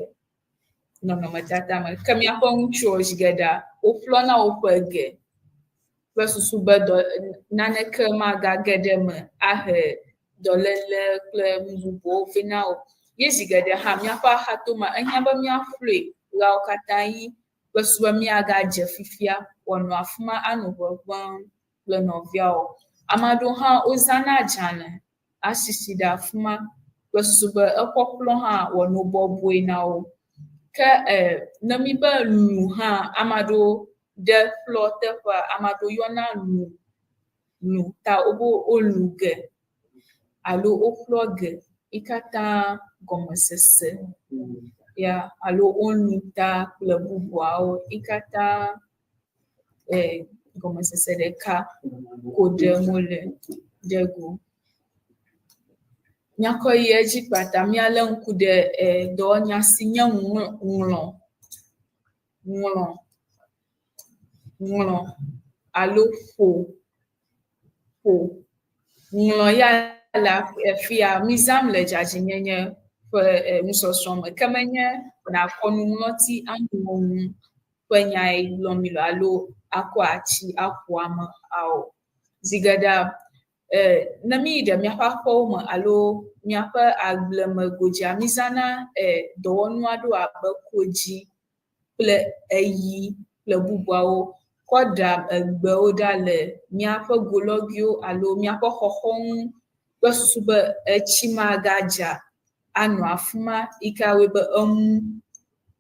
nɔnɔmetata me. Ke míaƒe ŋutsuwo zi geɖea woƒlɔna woƒe ge kple susu be dɔ naneke magage ɖe eme ahe dɔléle kple nu bubuwo vɛ na wo. Ye zi geɖe hã míaƒe axatome ehiã be míaƒlɔe ɣeawo katã ɣi kple susu be míagadze fifia wòanɔ afi ma anɔ ʋeʋẽm kple nɔviawo. Ame aɖewo hã wozãna adzalẽ asisi ɖe afi ma kple susu be eƒɔƒlɔ hã wòanɔ bɔbɔe na wo. Ke e ne míbe lu hã ame aɖewo ɖe ƒlɔ teƒea, ame aɖewo yɔna lu lu ta wobe wolu ge alo woƒlɔ ge. Yi katã gɔmesese ya alo wolũ ta kple bubuawo. Yi katã e gɔmesese ɖeka ko ɖem wole ɖe go. Míakɔ yi edzi kpata míalé ŋku ɖe e dɔwɔnya si nye ŋlɔ, ŋlɔ, ŋlɔ alo ƒo, ƒo. Ŋlɔ ya le afi ya mízãm le dzadzɛnyenye ƒe e nusɔsrɔ̃ me ke menye nàkɔ nuŋlɔti aŋlɔ nu ƒe nyae gblɔm míle alo akɔ atsi aƒo ame ao. Zi geɖea e ne míyi ɖe míaƒe aƒewo me alo míaƒe agble me godzia, mízãna e dɔwɔnu aɖewo abe kodzi kple eyi kple bubuawo kɔ ɖea egbewo ɖa le míaƒe golɔguiwo alo míaƒe xɔxɔnu kple susu be etsi magadza anɔ afi ma yi ke awɔe be enu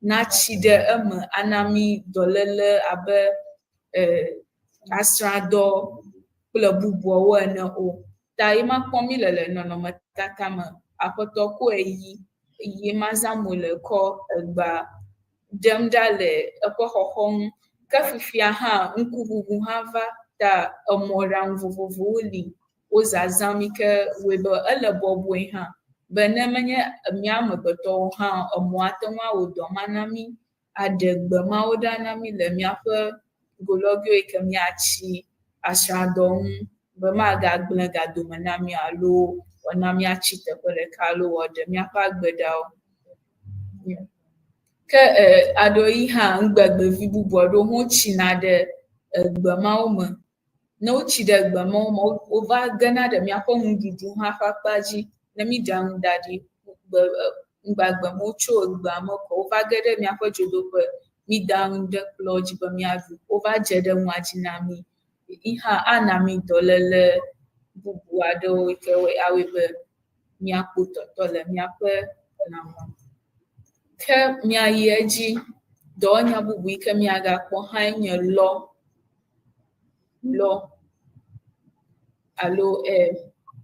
natsi ɖe eme ana mí dɔléle abe e asrãdɔ kple bubuawo ene o. Ta ye ma kpɔm míle le nɔnɔmetata me. Aƒetɔ kɔe yi ye ma zãm wòle kɔ egbea ɖem ɖa le eƒe xɔxɔnu. Ke fifia hã ŋkuŋuŋu hã va ta emɔɖaŋu vovovowo li wozazãm yi ke wɔe be ele bɔbɔe hã be ne menye mía amegbetɔwo hã emɔ ate ŋu awɔ dɔ ma na mí aɖe gbe mawo ɖa na mí le míaƒe golɔgoe yi ke míatsi asrãdɔ ŋu be magagblẽ ga dome na mí alo wòana míatsi teƒe ɖeka alo wòaɖe míaƒe agbe ɖa o. Ke e aɖewo hã nugbagbevi bubu aɖewo hã wotsina ɖe egbe mawo me. Ne wotsi ɖe egbe mawo me wova gena ɖe míaƒe nuɖuɖu hã ƒe akpa dzi. Ne míɖa nu da ɖi gbe nugbagbe mawo tso egbea me ko wova ge ɖe míaƒe dzodoƒe. Mída nu ɖe kplɔ dzi be míaɖu. Wova dze ɖe nua dzi na mí. Yi hã ana mí dɔléle bubu aɖewo yi ke awɔe be míakpɔ tɔtɔ le míaƒe lãme. Ke míayi edzi, dɔwɔnya bubu yi ke míagakpɔ hãe nye lɔ, lɔ alo e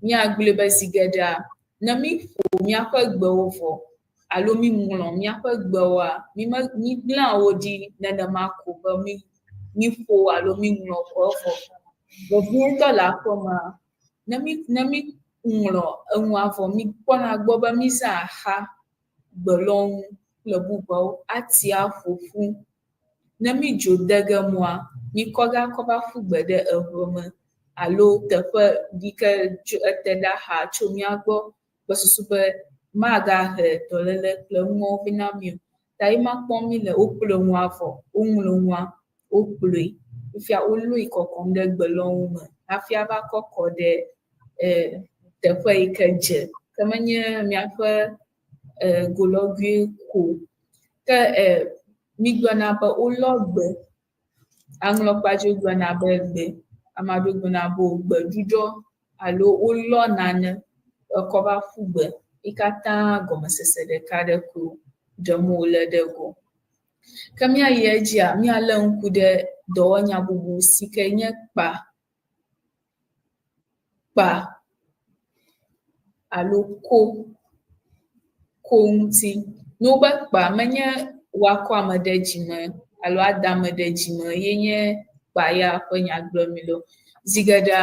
míagblɔe be zi geɖea ne míƒo míaƒe gbewo vɔ alo míŋlɔ míaƒe gbewoa, míme mígblẽa wo ɖi nenema ko be mí míƒo alo míŋlɔ ko evɔ. Vevietɔ le aƒemea, ne mí ne míŋlɔ enua vɔ míkpɔna gbɔ be mízã axa, gbelɔnu kple bubuawo ati aƒo ƒu. Ne mídzo de ge mɔa, míkɔ ga kɔ va ƒu gbe ɖe eŋe me alo teƒe yi ke tso ete ɖe axa tso mía gbɔ kple susu be magahe dɔléle kple numawo vɛ na mí o. Ta ye ma kpɔm míle wokplɔ nua vɔ, woŋlɔ nua, wokplɔe. Fifia wolɔe kɔkɔm ɖe gbelɔnu me hafi ava kɔ kɔ ɖe e teƒe yi ke dze. Ke menye míaƒe e golɔgoe ko. Ke e mígblɔna be wolɔ gbe. Aŋlɔkpadzi gblɔna be gbe. Ame aɖewo gblɔna be gbeɖuɖɔ alo wolɔ nane ekɔ va ƒu gbe. Yi katã gɔmesese ɖeka ɖe ko ɖem wole ɖe go. Ke míayi edzia, míalé ŋku ɖe dɔwɔnya bubu si ke nye kpa. kpa alo ko, ko ŋuti. Ne wobe kpa menye woakɔ ame ɖe dzime alo ada ame ɖe dzime ye nye kpa ya ƒe nya gblɔm mi le o. Zi geɖea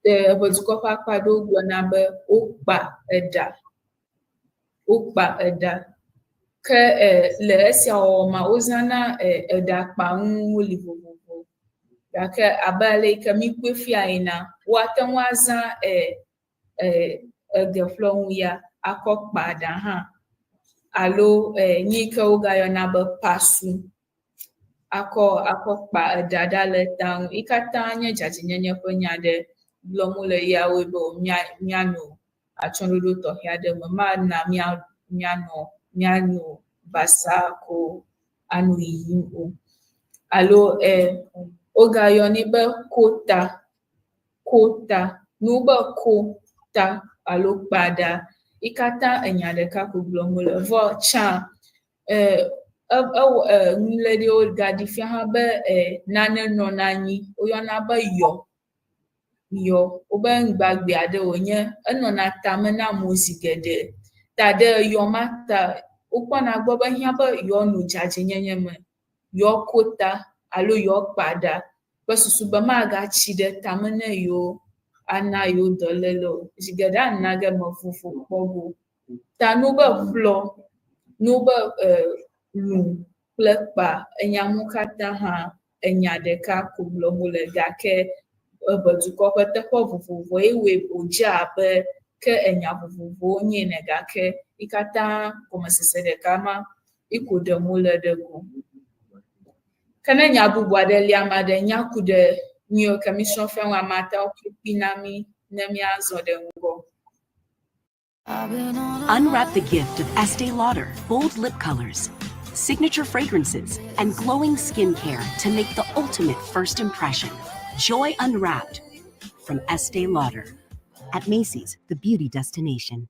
eʋedukɔ ƒe akpa ɖewo gblɔna be wokpa eɖa, wokpa eɖa. Ke le esia wɔwɔ mea, wozãna eɖakpanuwo li vovovo gake abe ale yi ke míkpɔe fia enea, woate ŋu azã egeƒlɔnu ya akɔ kpa ɖa hã alo nu yi ke wogayɔna be pasu akɔ akɔ kpa eɖa ɖa le ta ŋu. Yi katã nye dzadzɛnyenye ƒe nya ɖe gblɔm wole ya wɔe be míanɔ atsyɔ̃ɖoɖo tɔxɛ aɖe me. Mana míanɔ míano basaa ko anɔ yiyim o. Alo wogayɔnɛ be kota, kota. Ne wobe ko ta alo kpa ɖa, yi katã enya ɖeka ko gblɔm wole. Vɔ tsã ewɔ nuléɖiwo gaɖi fia hã be nane nɔna anyi woyɔna be yɔ, yɔ. Wobe nugbagbe aɖe wònye. Enɔna tame na amewo zi geɖe. Ta ɖe yɔ ma ta wokpɔna gbɔ be ehiã be yewoanɔ dzadzɛnyenye me, yewoako ta alo yewoakpa ɖa kple susu be magatsi ɖe tame ne yewo ana yewo dɔléle o. Zi geɖe ana ge eme vovo kpɔ go. Ta ne wobe ƒlɔ, ne wobe lũ kple kpa, enya mawo katã hã enya ɖeka ko gblɔm wole gake eʋedukɔ ƒe teƒe vovovo ye wɔe wòdze abe ke enya vovovowo nye ene gake yi katã gɔmesese ɖeka ma yi ko ɖem wole ɖe go. Ke ne nya bubu aɖe li ame aɖe nya ku ɖe nu yiwo ke mísrɔ̃ fia ŋu ame ate ŋu kpli na mí ne míazɔ ɖe ŋgɔ. Unwrap the gift of Estee Lauder bold lip colors, signature fragrances, and glowing skincare to make the ultimate first impression. Joy Unwrapped from Estee Lauder. At Macy's, the beauty destination.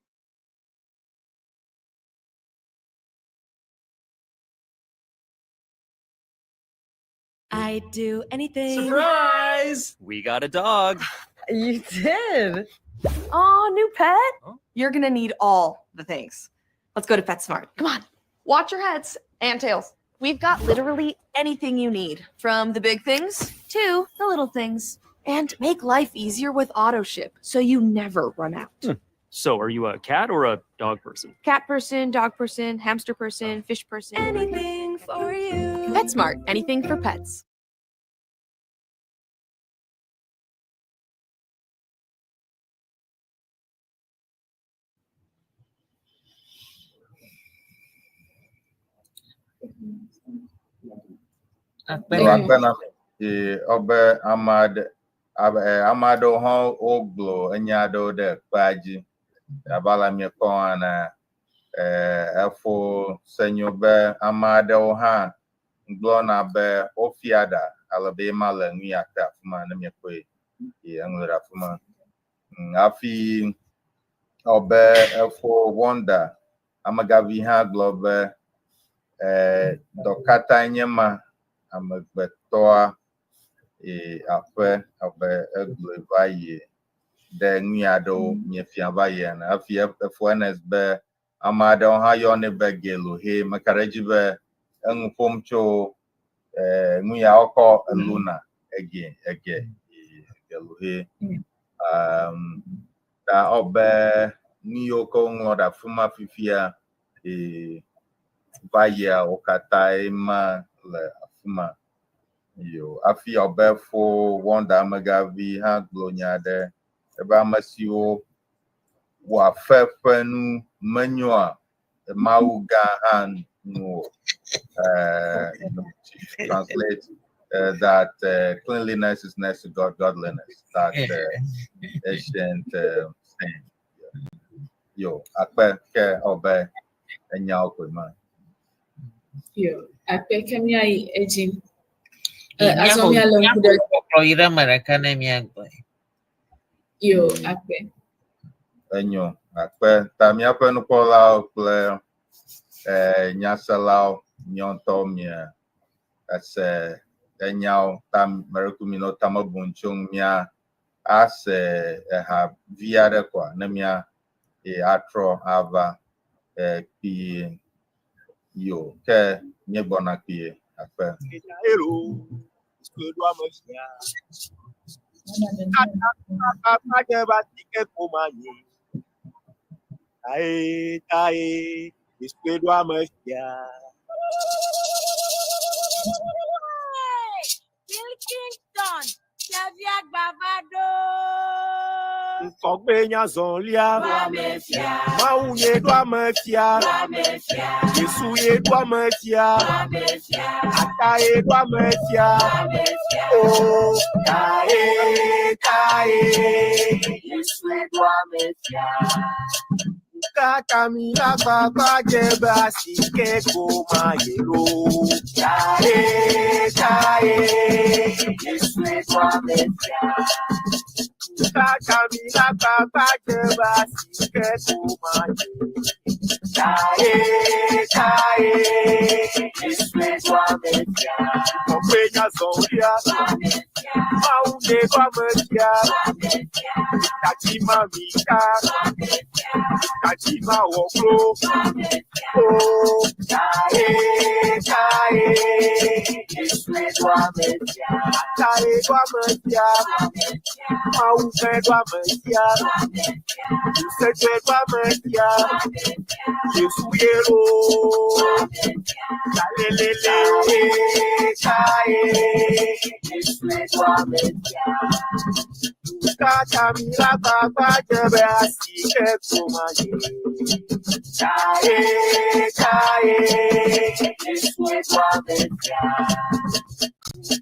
I'd do anything. Surprise! We got a dog. You did. Oh, new pet? You're going to need all the things. Let's go to PetSmart. Come on. Watch your heads and tails. We've got literally anything you need, from the big things to the little things. And make life easier with AutoShip so you never run out. So, are you a cat or a dog person? Cat person, dog person, hamster person, fish person. Anything for you. PetSmart, anything for pets. Akpe Yo, akpe na mi. Ee, ɔbe ame aɖe abe eh, ame aɖewo hã wogblɔ enya aɖewo ɖe kpea dzi abe ale miekpɔ ene. Eh, efo senyo be ame aɖewo hã gblɔna be wofia ɖa ale be ema le nu ya ke afi ma ne miekpɔe ye eŋlɔe ɖe afi ma. Hafi ɔbe efo Wonder amegavi hã gblɔ be eh, dɔ katãe nye ma amegbetɔa e aƒe abe egblɔe va yi ɖe nu ya aɖewo miefia va yi ene. Hafi efo Ernest be ame aɖewo hã yɔnɛ be Gelohe. Meka ɖe edzi be enu ƒom tso eh, nu ya wokɔ eluna ege ege Gelohe. Um, ta ɔbe nu yiwo ke woŋlɔ ɖe afi ma fifia e, va yia wo katãe ma le afi ma. Yo, hafi ɔbe fo Wonder Amegavi hã gblɔ nya aɖe ebe ame siwo wɔa fe ƒe nu menyoa Mawu gã hã nu o. To translate that cleanliness is next to God, godliness. That ancient saying. Yo, akpe ke ɔbe enyawo koe ma. Yo, akpe ke míayi edzi. Azɔ míalé ŋku ɖe. Kpɔkplɔ yi ɖe ame ɖeka ne míagblɔe. Yo, akpe. Enyo, akpe. Ta míaƒe nukpɔlawo kple eh, nyaselawo miɔ ŋutɔ mia ese enyawo ta mereku mi nɔ tame bum tso ŋu mía ase eha vi aɖe koa ne mía e atrɔ ava e kpuie yo ke míegbɔna kpuie akpe. Tae, tae, Yesu ɖo ame fia. Pilkington, Xavier Gbavado. Ŋkɔgbe nya zɔlia. Mawu ye ɖo ame fia. Yesu ye ɖo ame fia. Ata ye ɖo ame fia. O tae, tae, Yesu ye ɖo ame fia. Kaka mi la gbagba dze be asike ko ma ye lo. Tae, tae, Yesu ye ɖo ame fia. Kaka mi la gbagba dze be asike ko ma ye. Tae, tae, Yesu ye ɖo ame fia. Kɔkɔe nya zɔlia. Mawu ye ɖo ame fia. Tati ma mi ka. Tati ma wɔ klo. O tae, tae, Yesu ye ɖo ame fia. Tae ɖo ame fia. Mawu fɛ ɖo ame fia. Sɛgbɛ ɖo ame fia. Yesu ye lo. Talelele, tae, Yesu ye ɖo ame fia. Kaka mi la gbagba dze be asike ko ma ye. Tae, tae, Yesu ye ɖo ame fia.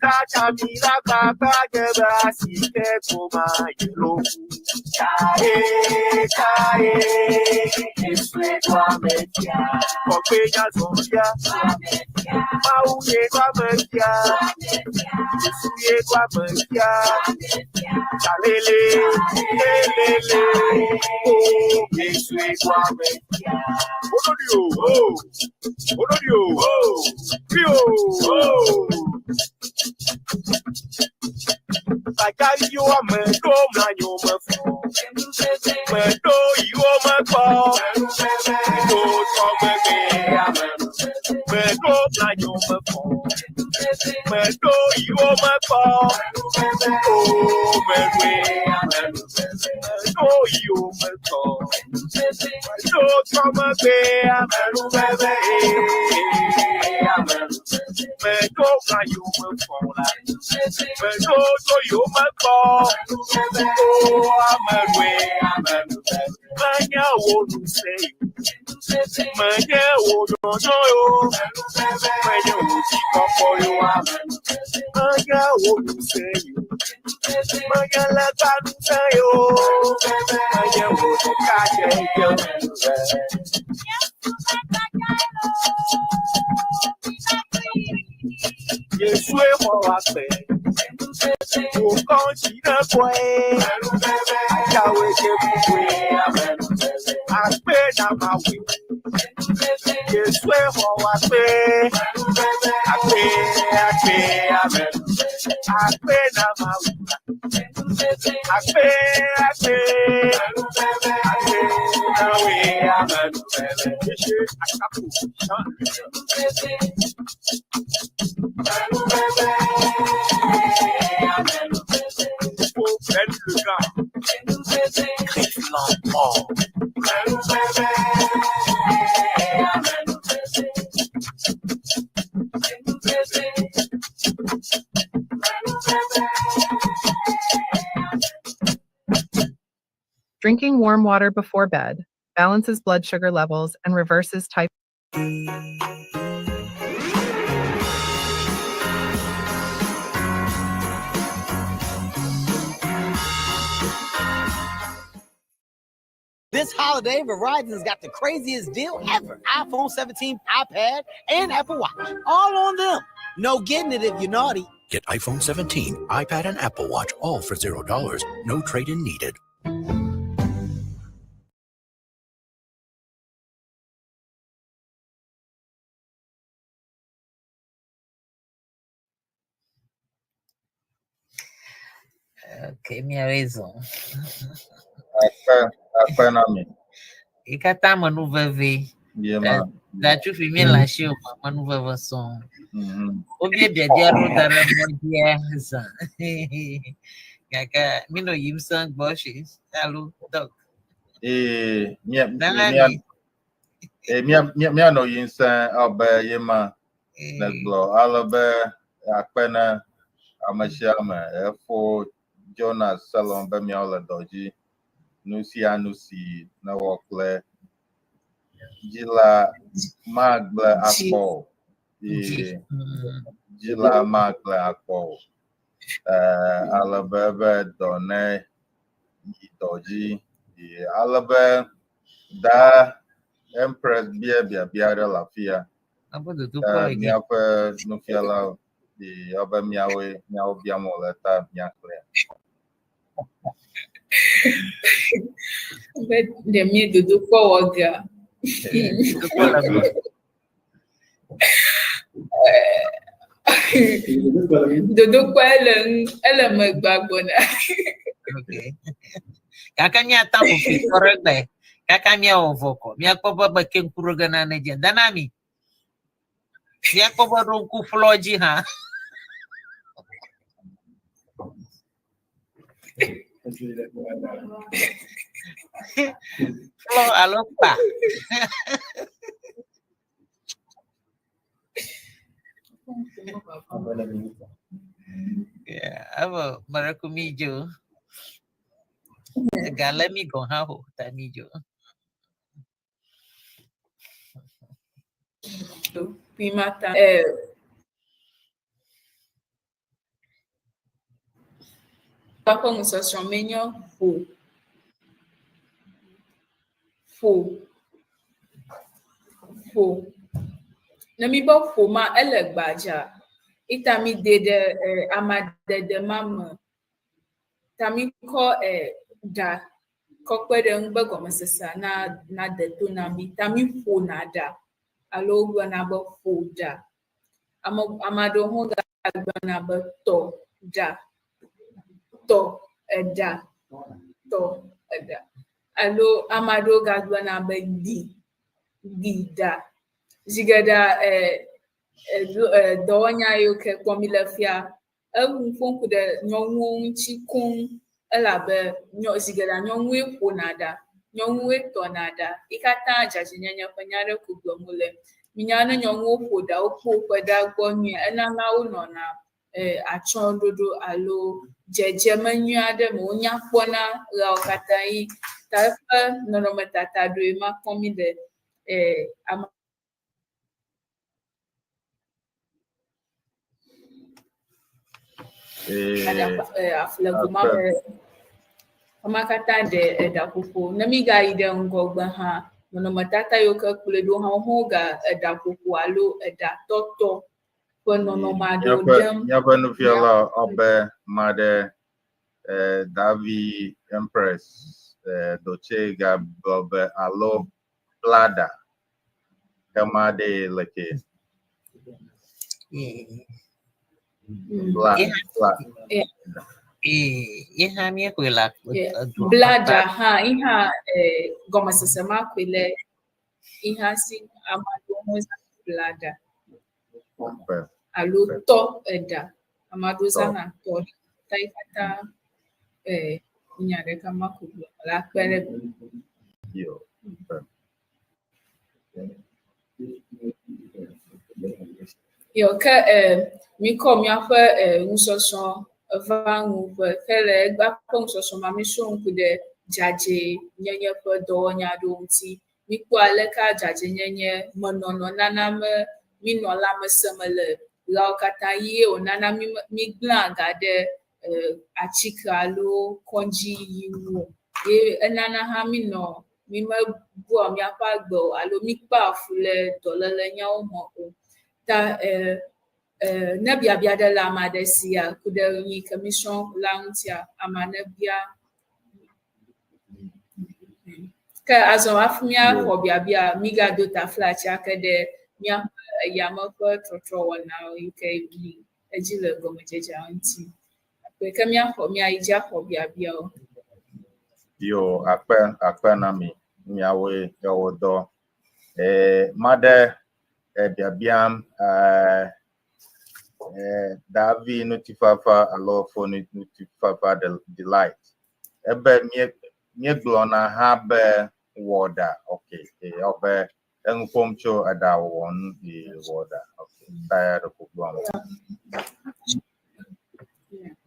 Kaka mi la gbagba dze be asike ko ma ye lo. Tae, tae, Yesu ye ɖo ame fia. Kɔkɔe nya zɔlia. Mawu ye ɖo ame fia. Yesu ye ɖo ame fia. Talele, lelele, o Yesu ye ɖo ame fia. Olórí o, o, olórí o, o, bí o, o. Gbàjáre yóò ame ɖo mlanyo me fɔ. Me ɖo yiwo me kpɔ. Ɖo tɔ megbe ame. Me ɖo mlanyo me fɔ. Me ɖo yiwo me kpɔ. O me ɖoe ame. Me ɖo yiwo me kpɔ. Me ɖo tɔ megbe ame. Me ɖo mlanyo me fɔ la. Me ɖo tɔ yiwo me kpɔ. O ame ɖoe ame. Menye wo nu se yo. Menye wo nyɔnyɔ yo. Menye wo dzikpɔkpɔ yo. Menye wo nu se yo. Menye legba nu se yo. Menye wo ɖeka dzedze. Yesue xɔ wa kpe. Wòkɔ tsi ɖe kɔe. Ajawoe dze kukue. Akpe na mawe. Yesue xɔ wa kpe. Akpe, akpe, amen. Akpe na mawe. Akpe, akpe. Akpe na we, amen. Monsieur Akapo, Jean-Luc. Pour Ben le gars. Griffe l'emporte. Drinking warm water before bed balances blood sugar levels and reverses type This holiday, Verizon's got the craziest deal ever. iPhone 17, iPad, and Apple Watch. All on them. No getting it if you're naughty. Get iPhone 17, iPad, and Apple Watch all for $0. No trade in needed. Ok, miawoe zɔ. Akpe, akpe na mi. Yi katã me nu veve. Ye ma. Gatsufi mi le asi o, me nu veve sɔŋ. Wobia biabia ɖewo da ɖe mɔ dzia zã. Gake mi nɔ yim sã gbɔ si alo dɔk. Ee, mia Nana mia mi. ee, mia mia mianɔ yim sã abe ye ma negblɔ ale be akpe na ame sia ame efo Jonas Selon be miawo le dɔ dzi. Nu sia nu si newɔ kple dzi la magblẽ akpɔ o. Ee, dzi la magblẽ akpɔ o. Eh, ale be be dɔ ne yi dɔ dzi. Ee, ale be da Empress bia biabia aɖe le afia. Abe dodokpɔ Eh, le dzi. míaƒe nufiala ee, abe míawoe míawo biam wòle ta míaxlẽe. Be ɖe mí dodokpɔ wɔ gea? Dodokpɔ le me. Dodokpɔ ele ŋu, ele megbea gbɔna. Okay. Gake míata ƒo fi kpɔ ɖe gbe. Kaka míawɔ vɔ kɔ. Míakpɔ be be ke ŋku ɖo ge nane dzi. Dana mi. Míakpɔ be ɖo ŋku ƒlɔ dzi hã. Ƒlɔ alo kpa. Yeah, avo maraku mi jo. Gale mi gɔ̃ hã o, ta mi dzo. Primata. Eh, ƒe nusɔsrɔ̃ menye ƒo. Ƒo. Ƒo. Ne míbe ƒo ma, ele gbadza. Ita míde ɖe eh, amadede ma me. Ta míkɔ eh, ɖa kɔ kpe ɖe eŋu be gɔmesesea na nade to na mí. Ta míƒona ɖa alo wogblɔna be ƒo ɖa. Ame ame aɖewo hã gagblɔna be tɔ ɖa, tɔ eɖa, tɔ eɖa. Alo ame aɖewo gagblɔna be ɖi, ɖi ɖa. Zi geɖea e e dɔwɔnya yiwo ke kpɔm míle fia, eŋu ƒom ku ɖe nyɔnuwo ŋuti koŋ elabe nyɔ zi geɖea nyɔnuwoe ƒona ɖa, nyɔnuwoe tɔna ɖa. Yi katã dzadzɛnyenye ƒe nya aɖe ko gblɔm wole. Minya ne nyɔnuwo ƒo ɖa, wokpɔ woƒe ɖa gbɔ nyuie, enana wonɔna e atsyɔ̃ɖoɖo alo dzedzeme nyui aɖe me. Wonya kpɔna ɣeawo katã ɣi. Ta eƒe nɔnɔmetata ɖewoe ma kpɔm míle e ame Le goma me, woma katã ɖe eɖaƒoƒo. Ne mígayi ɖe ŋgɔgbe hã, nɔnɔmetata yiwo ke kplɔe ɖo hã, wohã woga eɖaƒoƒo alo eɖatɔtɔ ƒe nɔnɔme aɖewo ɖem. Míaƒe nufiala ɔbe maɖe Davi Empress Doce gagblɔ be alo blada. Kema ɖee leke? Bla, bla. Ye hã míexɔe le edua. Blada hã, ye hã gɔmesese ma koe le ye hã si ame aɖewo hã zãna blada alo tɔ eɖa. Ame aɖewo zãna tɔ ɖa. Ta yi katã nya ɖeka ma ko gblɔm mele akpe ɖe. Yo. Yo ke míkɔ míaƒe nusɔsrɔ̃ va nuƒe ke le egbea ƒe nusɔsrɔ̃ ma mísrɔ̃ nu ku ɖe dzadzɛnyenye ƒe dɔwɔnya aɖewo ŋuti. Míkpɔ aleke dzadzɛnyenye menɔnɔ nana be mínɔ lãmesẽ me le ɣeawo katã ɣi ye wònana mígblẽa ga ɖe atike alo kɔdziyiyi ŋu o. Ye enana hã mínɔ mímebua míaƒe agbe o alo míkpea fu le dɔlélenyawo me o. Ta e, e, ne biabia ɖe le ame aɖe sia ku ɖe nu yi ke mísrɔ̃ la ŋutia, amea nebia. Ke azɔ hafi míaxɔ biabia, mígado taflatse ake ɖe míaƒe eyame ƒe trɔtrɔwɔnawo yi ke yi edzi le gɔmedzedzea ŋuti. Akpe. Koe ke míaxɔ míayi dzi axɔ biabiawo. Yo, akpe akpe na mi miawoe ewɔ dɔ. Eh, maɖe eh, biabiam eh, eh, Davi ŋutifafa alo fo ŋutifafa delight. Ebe mie míegblɔna hã be wɔ ɖa. Okay, eh, ebe enu ƒom tso eɖawɔwɔ ŋu ye wɔ ɖa. Okay, ta ya ɖeko gblɔm.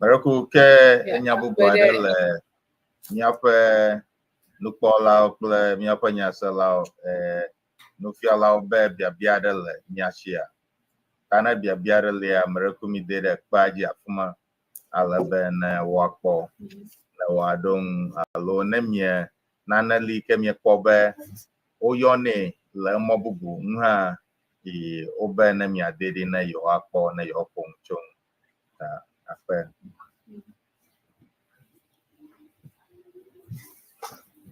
Mereku ke enya bubu aɖe le míaƒe nukpɔlawo kple míaƒe nyaselawo, eh, nufialawo be biabia aɖe le mía sia. Ta ne biabia aɖe lia, mereku mi de ɖe kpea dzi afi ma ale be ne woakpɔ, ne woaɖo ŋu alo ne mie nane li ke miekpɔ be woyɔnɛ le emɔ bubu ŋu hã yi wobe ne miade ɖi ne yewoakpɔ ne yewoaƒo nu tso ŋu. Ta akpe.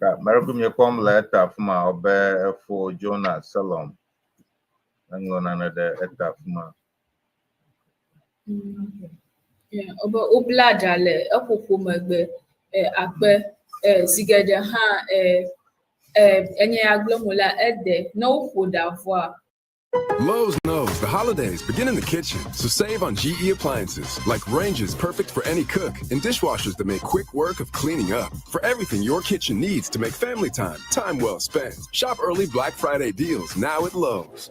Ta mereku miekpɔm le eta afi ma wobe efo Jonas Selom. Eŋlɔ nane ɖe eta afi ma. Wobe wobla ɖa le eƒoƒo megbe akpe. Zi geɖe hã enye ya gblɔm wòlea, ede. Ne woƒo ɖa vɔa, Lowe's knows the holidays begin in the kitchen, so save on GE appliances like ranges perfect for any cook and dishwashers that make quick work of cleaning up. For everything your kitchen needs to make family time, time well spent. Shop early Black Friday deals now at Lowe's.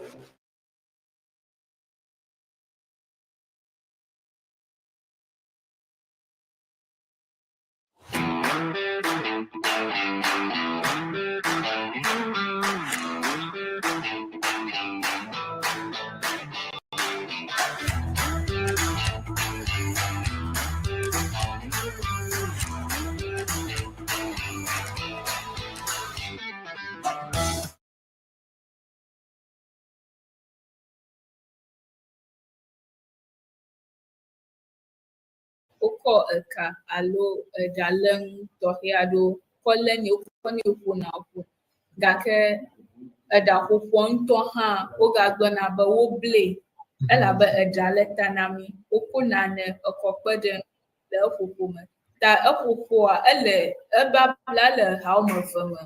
Wokɔ eka alo eɖalẽnu tɔxɛ aɖewo kɔ lénɛ, wokɔnɛ ƒona ƒu. Gake eɖaƒoƒoa ŋutɔ hã wogagblɔna be woblae elabe eɖa le ta na mí. Woko nane ekɔ kpe ɖe eŋu le eƒoƒo me. Ta eƒoƒoa ele ebabla le ha woame eve me.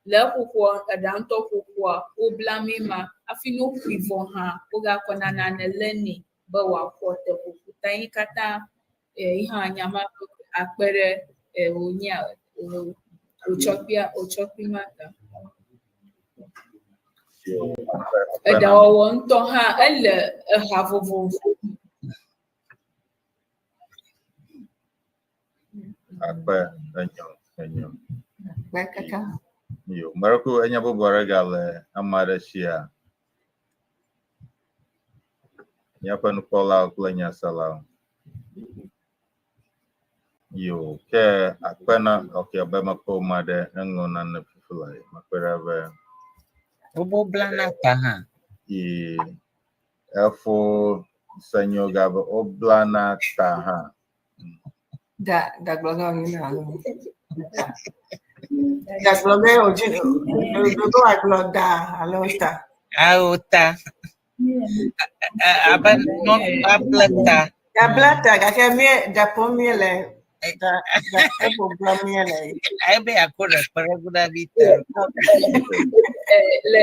Le eƒoƒoa eɖa ŋutɔ ƒoƒoa wobla mí ma hafi ne woƒoe vɔ hã wogakɔna nane lénɛ be wòaxɔ teƒoƒo ta yi katã yi hã nya ma akpe ɖe wònyea wòtsɔ kpea wòtsɔ kpe ma ta. Eɖawɔwɔ ŋutɔ hã ele eha vovovo. Akpe enyo enyo. Akpe kaka. Yo, mereku enya bubu aɖe gale ame aɖe sia. Míaƒe nukpɔlawo kple nyaselawo. Yo, ke akpe na ok be mekpɔ ame aɖe eŋlɔ nane fifi la mekpɔe ɖa be. Wobo blana ta hã. Yi efo senyo gabe woblana ta hã. Da da gblɔ na mi na alo. Da gblɔ be o dzi ɖoɖo agblɔ da alo ta. Awo ta. Abe nyɔnu able ta. Abla ta gake mi da ƒom mi le da da eƒo gblɔm mi le. Ebe akɔ ɖe kpe ɖe guɖa vi ta. Le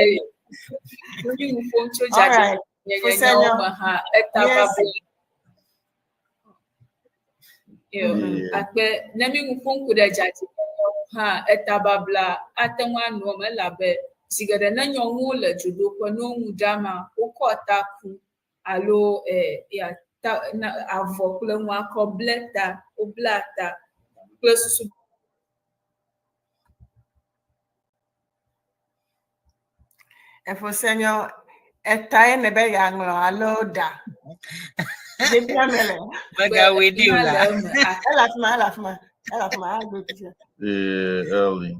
nu ƒom tso dzadze nyenye me hã eta babla. Akpe ne mi nu ƒom ku ɖe dzadzɛnyenye ŋu hã etababla ate ŋu anɔ eme elabe zi geɖe ne nyɔnuwo le dzodoƒe ne wo nu ɖama, wokɔ taku alo e ya ta na avɔ kple nua kɔ ble ta, wobla ta kple susu. Efosenyo, etae nèbe yeaŋlɔ alo ɖa? Biblia me le. Mègawɔe ɖi o la. Ele afi ma, ele afi ma, ele afi ma, agbe fifia. Yeah, early.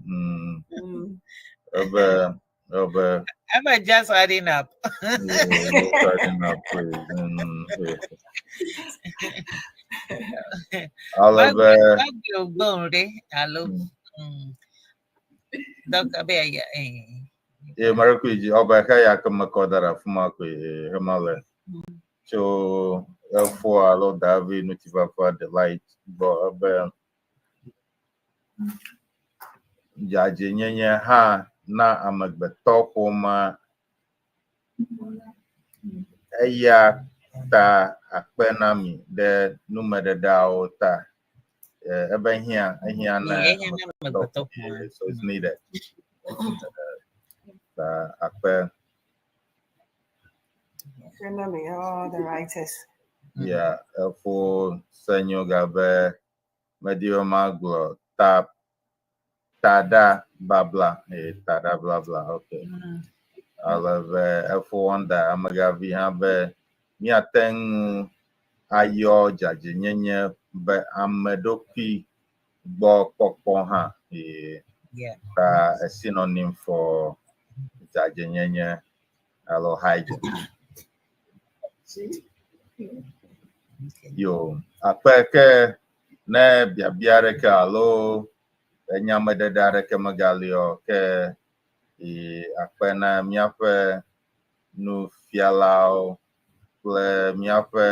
Ebe, ebe. Ebe just adding up. Yeah, just adding up, please. Ale be. Magbe gbɔn ɖe alo. Donc, abe ya eh. Ye mare kui ji oba he ya ke me kɔ da ɖe afi ma koe hema le tso efo alo Davi Ŋutifafa Delight gbɔ ebe dzadzɛnyenye hã na amegbetɔ ƒomea eya ta akpe na mi ɖe numeɖeɖeawo ta. Ebe hiã, ehiã na amegbetɔ ƒomea, so it's needed. Ta akpe. Akpe na mi, all the writers. Yeah, efo senyo gabe medi be magblɔ ta taɖa babla ee taɖa blabla ok. Ale be efo Wonder Amegavi hã be míate ŋu ayɔ dzadzɛnyenye be ame ɖokui gbɔ kpɔkpɔ hã ee ta a synonym for dzadzɛnyenye alo hygiene. Yo, akpe ke ne biabia aɖeke alo enyameɖeɖe aɖeke megali o ke akpe na míaƒe nufialawo kple míaƒe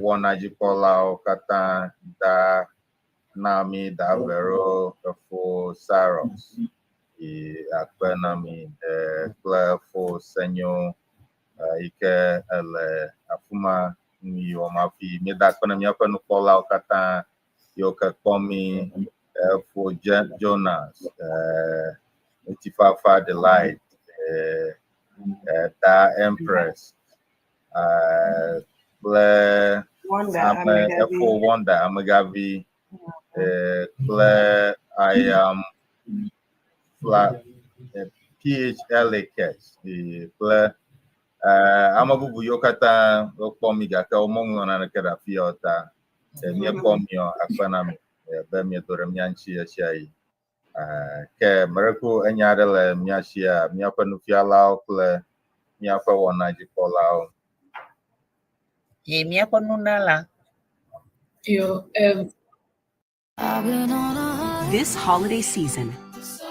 wɔnadzikpɔlawo katã da na mí da Vero, efo Cyrus, akpe na mi kple efo Senyo yi ke ele afi ma nu yi wɔm hafi míeda akpe na míaƒe nukpɔlawo katã yiwo ke kpɔ mí efo Jonas, Ŋutifafa Delight, Da Empress, kple ame efo Wonder Amegavi, kple I am Fla PHLAKS kple ame bubu yiwo katã wokpɔ mi gake womeŋlɔ naneke ɖe afi ya o ta míekpɔ mi o akpe na mi be miedo ɖe mía ŋuti ɣesiaɣi. Ke meɖeko enya aɖe le mía sia míaƒe nufialawo kple míaƒe wɔnadzikpɔlawo. Ye míaƒe nunala. Yo, This holiday season,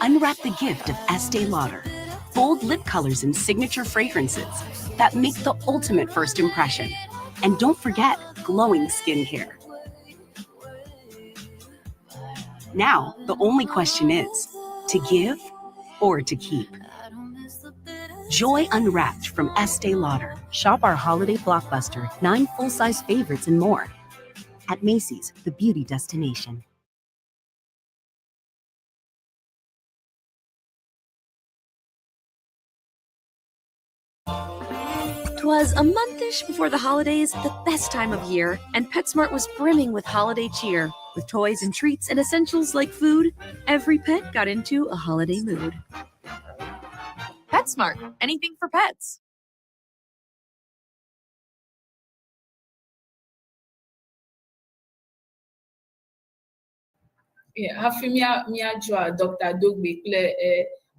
unwrap the gift of Estee Lauder. Bold lip colors and signature fragrances that make the ultimate first impression. And don't forget glowing skincare. Now, the only question is to give or to keep. Joy Unwrapped from Estee Lauder. Shop our holiday blockbuster, 9 full size favorites, and more. At Macy's, the beauty destination. Twas a monthish before the holidays, the best time of year, and PetSmart was brimming with holiday cheer. With toys and treats and essentials like food, every pet got into a holiday mood. PetSmart, anything for pets. Yeah, hafi mía míadzɔa Dr. Dogbe kple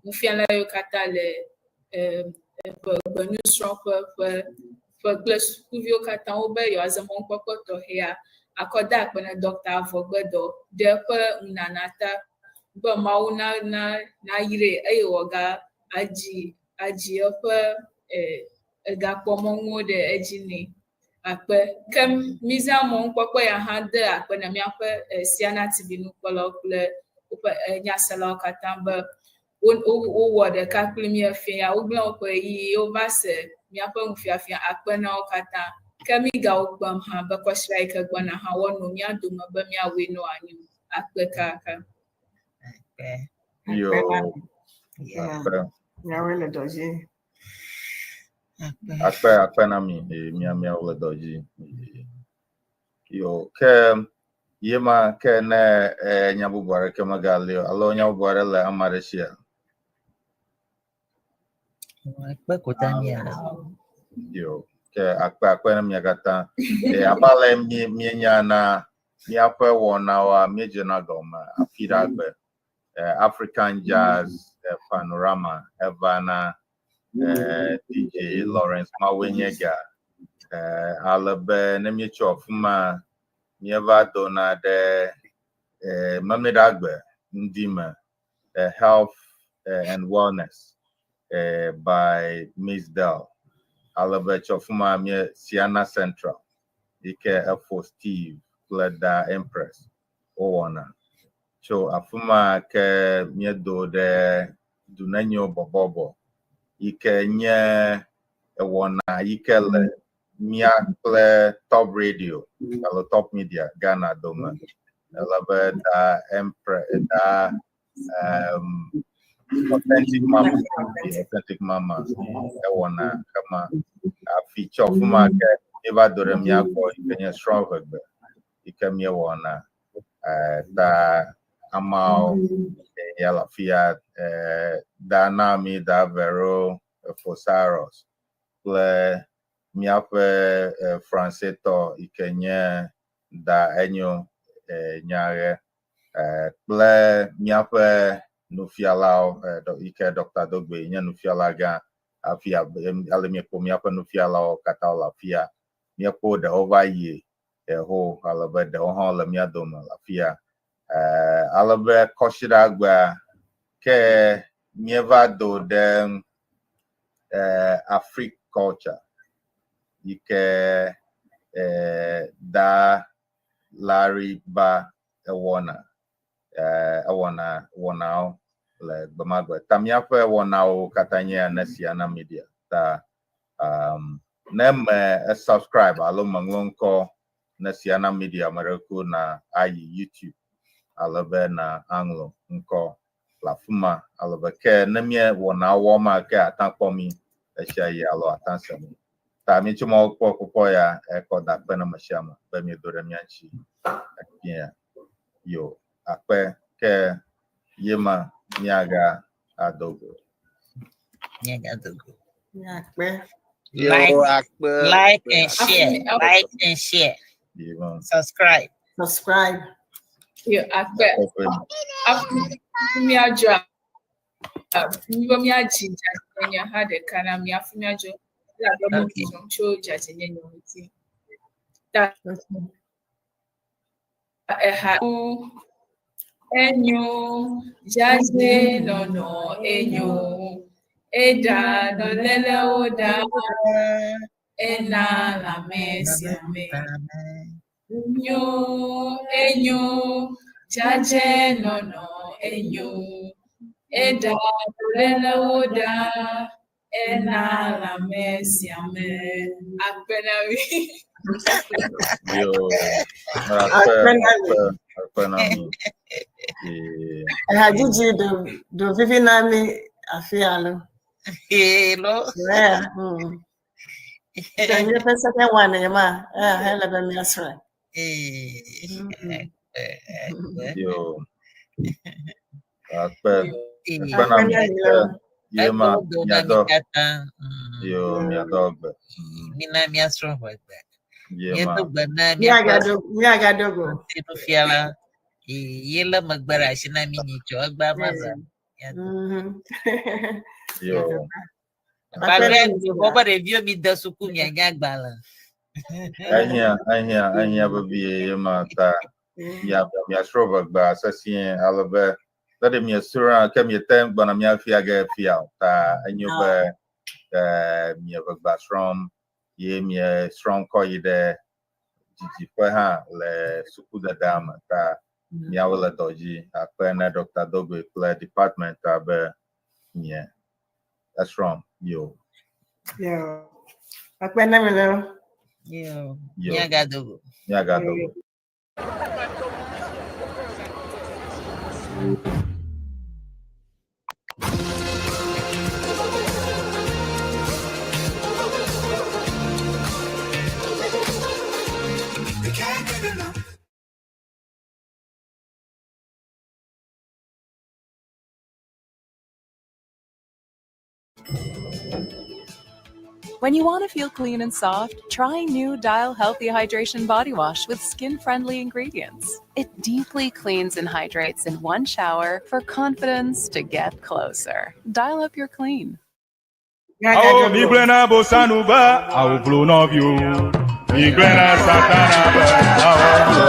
nufiala yiwo katã le ƒe gbenusrɔ̃ƒe ƒe ƒe kple sukuviwo katã wobe yewoazã mɔnukpɔkpɔ tɔxɛa akɔ de akpe na Dr. Avɔgbedɔ ɖe eƒe nunana ta be Mawu na na nayrae eye wòaga adzi adzi eƒe egakpɔmɔnuwo ɖe edzi nɛ. Akpe. Ke mízã mɔnukpɔkpɔ ya hã de akpe na míaƒe Siana TV nukpɔlawo kple woƒe nyaselawo katã be wowɔ ɖeka kpli mí efia ya wogblẽ woƒe ɣeyiɣi wova se míaƒe nufiafia akpe na wo katã. Ke mígawo kpem hã be kɔsiɖa yi ke gbɔna hã woanɔ mía dome be míawɔe ne wòanyo. Akpe kaka. Yo. Akpe. Miawoe le dɔ dzi. Akpe akpe na mi eye mía míawo le dɔ dzi. Yo ke ye ma ke ne nya bubu aɖeke megali o alo nya bubu aɖe le ame aɖe sia. Akpe ko ta mía. Yo ke akpe akpe na mia katã. Abe ale míenya na míaƒe wɔnawoa míedzena gɔme afi ɖe agbe. African Jazz Panorama eva na DJ Lawrence Mawenyega. Ale be ne míetso afi ma míeva dona ɖe Memleɖagbe ŋdi me Health and Wellness by Miss Dell. Ale be tso afi ma mie Siana Central yi ke efo Steve kple Da Empress wowɔna. Tso afi ma ke míedo ɖe Dunenyo bɔbɔbɔ yi ke nye ewɔna yi ke le mía kple Top Radio alo Top Media Ghana dome. Ele be Da Empress, Da um, Authentic Mama, the Authentic Mama ewɔna hema. Afi tso afi ma ke míeva do ɖe mía gbɔ yi ke nye srɔ̃ʋegbe yi ke míewɔna. Eh, ta ameawo ya le afi ya eh, da Naomi, da Vero, Fosaros kple míaƒe eh, Francetɔ yi ke nye da Enyo eh, Nyaɣe eh, kple míaƒe nufialawo eh, yi ke Dr. Dogbe nye nufiala gã hafi ale míekpɔ míaƒe nufialawo katã le afia. Míekpɔ ɖewo va yi ho ale be ɖewo hã le mía dome le afia. Eh, ale be kɔsiɖagbea ke míeva do ɖe eh, Afrique culture yi ke eh, da Larry Ba ewɔna eh, ewɔna wɔnawo le gbemagbe. Ta míaƒe wɔnawo katã nye ne Siana Media. Ta um, ne me subscribe alo meŋlɔ ŋkɔ ne Siana Media me ɖe ko na ayi YouTube ale be na aŋlɔ ŋkɔ le afi ma ale be ke ne mía wɔna wɔm ke ata kpɔ mi esia yi alo ata se mi. Ta mi tso mawo kpɔ kpɔkpɔ ya ekɔ da akpe na me sia ame be miedo ɖe mía ŋuti efia. Yo akpe ke ye ma míaga ado go. Míagado go. Akpe. Like, Yo, akpe. like and share. Like and share. Yema. Subscribe. Subscribe. Yo, akpe. Afi míadzɔ míbe míadzi dzadzɛnyenye hã ɖeka na mí hafi míadzɔ elabe Okay. mɔzɔm tso dzadzɛnyenye ŋuti. Ta eha enyo dzadzɛnɔnɔ enyo eɖa dɔlélewo ɖa ena lãmesẽme. Enyo enyo dzadzɛnɔnɔ enyo eɖa dɔlélewo ɖa ena lãmesẽme. Akpe na mi. Yo. Akpe Akpe na mi. akpe akpe na mi. Eh, Ehadzidzi do do vivi na mi afi alo. Hello. Yeah. So míaƒe second one ye ma, eh, hele be míasrɔ̃e. Eh, Yo. Akpe akpe na Akpe mi. na mi Ke lo. ye ma Ekpe do na mi miadɔ. katã. Yo miadɔ gbe. Mina míasrɔ̃ ʋegbe. Ye ma. Míedo gbe na míaƒe Míagado míagado go. nufiala. Ye le megbe ɖe asi na mí nyitsɔ egbea ma zã. Yo. Akpe na Kpakple mi. vɔ be ɖeviwo mi de suku mianya agbalẽ. Ehiã ehiã ehiã vevie ye ma ta mia miasrɔ̃ ʋegbea sesĩe ale be ne ɖe miesrɔ̃a ke miete ŋu gbɔna míafia ge fia o ta enyo be eh, mie ʋegbea srɔ̃m ye miesrɔ̃m kɔ yi ɖe didiƒe hã le sukudedea me ta míawo le dɔ dzi akpe ne Dr. Dogbe kple department ta be mie esrɔ̃m yo. Yo. Akpe na mi lo. Yo. Yo. Míagado go. Míagado go. You can't get enough. When you want to feel clean and soft, try new Dial Healthy Hydration Body Wash with skin friendly ingredients. It deeply cleans and hydrates in one shower for confidence to get closer. Dial up your clean. Awo mi gblẽ na bosanu be awo blo nɔviwo. Mi gblẽ na satana be awo blo.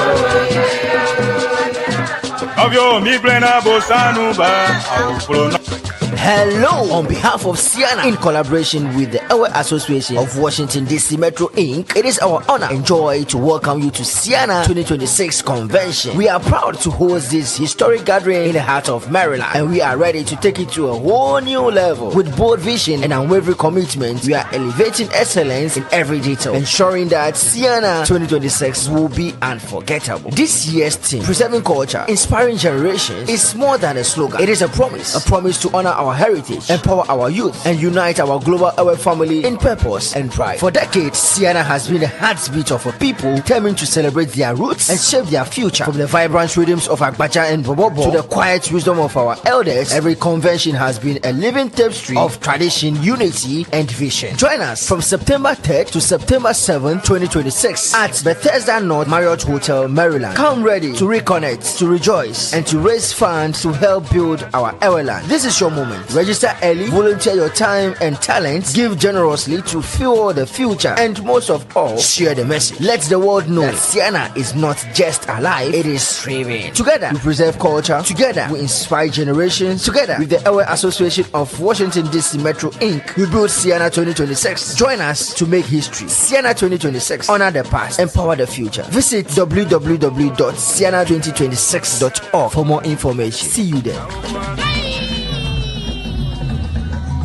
Nɔviwo mi gblẽ na bosanu be awo blo nɔviwo. Hello! On behalf of Siena, in collaboration with the Ewe Association of Washington DC Metro Inc., it is our honor and joy to welcome you to Siena 2026 Convention. We are proud to host this historic gathering in the heart of Maryland, and we are ready to take it to a whole new level. With bold vision and unwavering commitment, we are elevating excellence in every detail, ensuring that Siena 2026 will be unforgettable. This year's theme, Preserving Culture, Inspiring Generations, is more than a slogan. It is a promise, a promise to honor our heritage, empower our youth, and unite our global Ewe family in purpose and pride. For decades, Siena has been the heartbeat of a people determined to celebrate their roots and shape their future. From the vibrant rhythms of Agbaja and Bobobo to the quiet wisdom of our elders, every convention has been a living tapestry of tradition, unity, and vision. Join us from September 3rd to September 7th, 2026 at Bethesda North Marriott Hotel, Maryland. Come ready to reconnect, to rejoice, and to raise funds to help build our Eweland. This is your moment. Register early, volunteer your time and talents, give generously to fuel the future, and most of all, share the message. Let the world know that Siena is not just alive, it is thriving. Together, we preserve culture. Together, we inspire generations. Together, with the Ewe Association of Washington, D.C. Metro Inc., we build Siena 2026. Join us to make history. Siena 2026. Honor the past, empower the future. Visit www.siena2026.org for more information. See you there.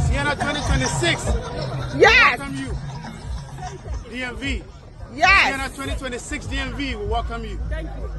Siena 2026. Yes. Welcome you. DMV. Yes. Siena 2026 DMV will welcome you. Thank you.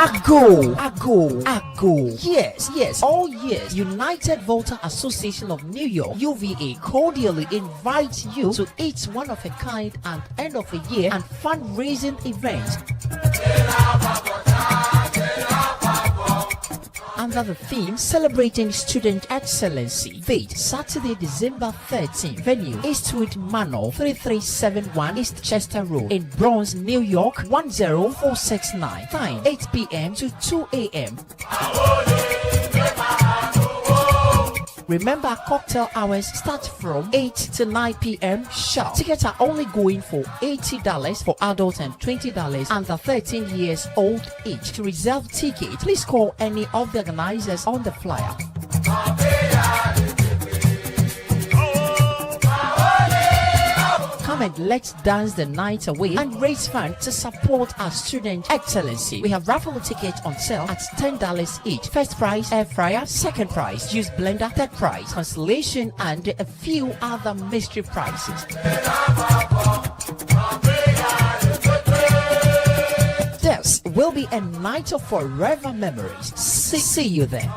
Ago, Ago, Ago. Yes, yes, all years. United Voter Association of New York, UVA, cordially invites you to its one of a kind and end of a year and fundraising event. Under the theme Celebrating Student Excellency. Date Saturday, December 13. Venue Eastwood Manor, 3371 East Chester Road in Bronx, New York, 10469. Time 8 p.m. to 2 a.m. Remember, cocktail hours start from 8 to 9 p.m. sharp. Tickets are only going for $80 for adults and $20 under 13 years old each. To reserve ticket, please call any of the organizers on the flyer. Come and let's dance the night away and raise funds to support our student excellency. We have raffle tickets on sale at $10 each. First prize, air fryer. Second prize, juice blender. Third prize, consolation, and a few other mystery prizes. This will be a night of forever memories. See, see you there.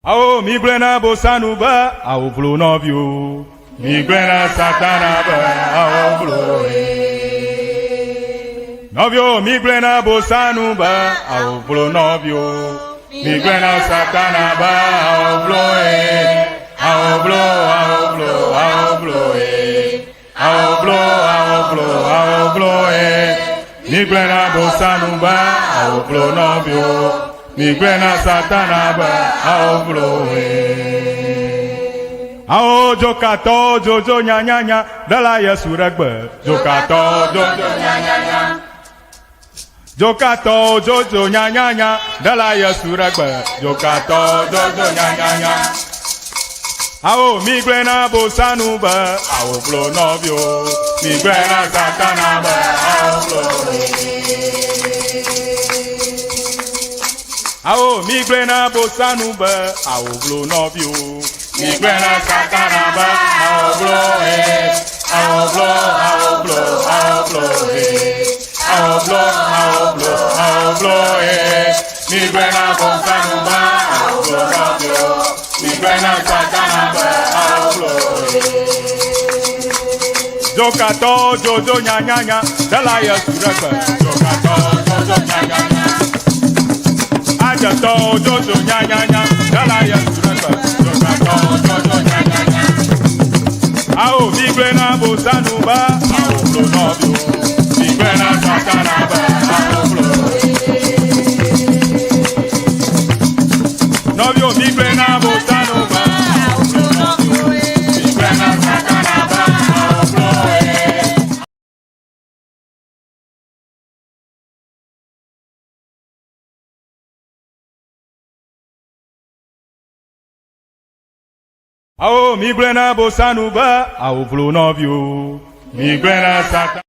Awo migblẽ na bosanu be awo vlo nɔviwo. Migblẽ na satana be awo vlo ye. Nɔviwo migblẽ na bosanu be awo vlo nɔviwo. Migblɔe na Satana be awoblo ye. Awoblo, awoblo, awoblo ye. Awoblo, awoblo, awoblo ye. Migblɔe na Bosanu be awoblo nɔviwo. Migblɔe na Satana be awoblo ye. Awo dzokatɔwo dzodzo nyanyanya ɖela Yesu ɖe gbe. Dzokatɔwo dzodzo nyanyanya. Dzokatɔwo dzodzo nyanyanya ɖela Yesu ɖe gbe. Dzokatɔwo dzodzo nyanyanya. Awo migblɔe na Bosanu be awo blo nɔviwo. Migblɔe na Satana be awo blo. Awo migblɔe na Bosanu be awo blo nɔviwo. Migblɔe na Satana be awo blo he. Awo blo, awo blo, awo blo he. Awo blo, awo blo, awo blo he. Migblɔe na Bosanu be awo blo nɔviwo. Migblɔe na Satana be awo blo he. Dzokatɔwo dzodzo nyanyanya ɖela Yesu ɖe gbe. Dzokatɔwo dzodzo nyanyanya. Adzetɔwo dzodzo nyanyanya ɖela Yesu ɖe gbe. Dzokatɔwo dzodzo nyanyanya. Awo migblɔe na Bosanu be awo blo nɔviwo. Migblɔe na Satana be awo blo. Nɔviwo migblɔe na Bosanu be awo blo nɔviwo. Migblɔe na Satana be awo blo. Awo migblɔe na Bosanu be awo blo nɔviwo. Migblɔe na Satana.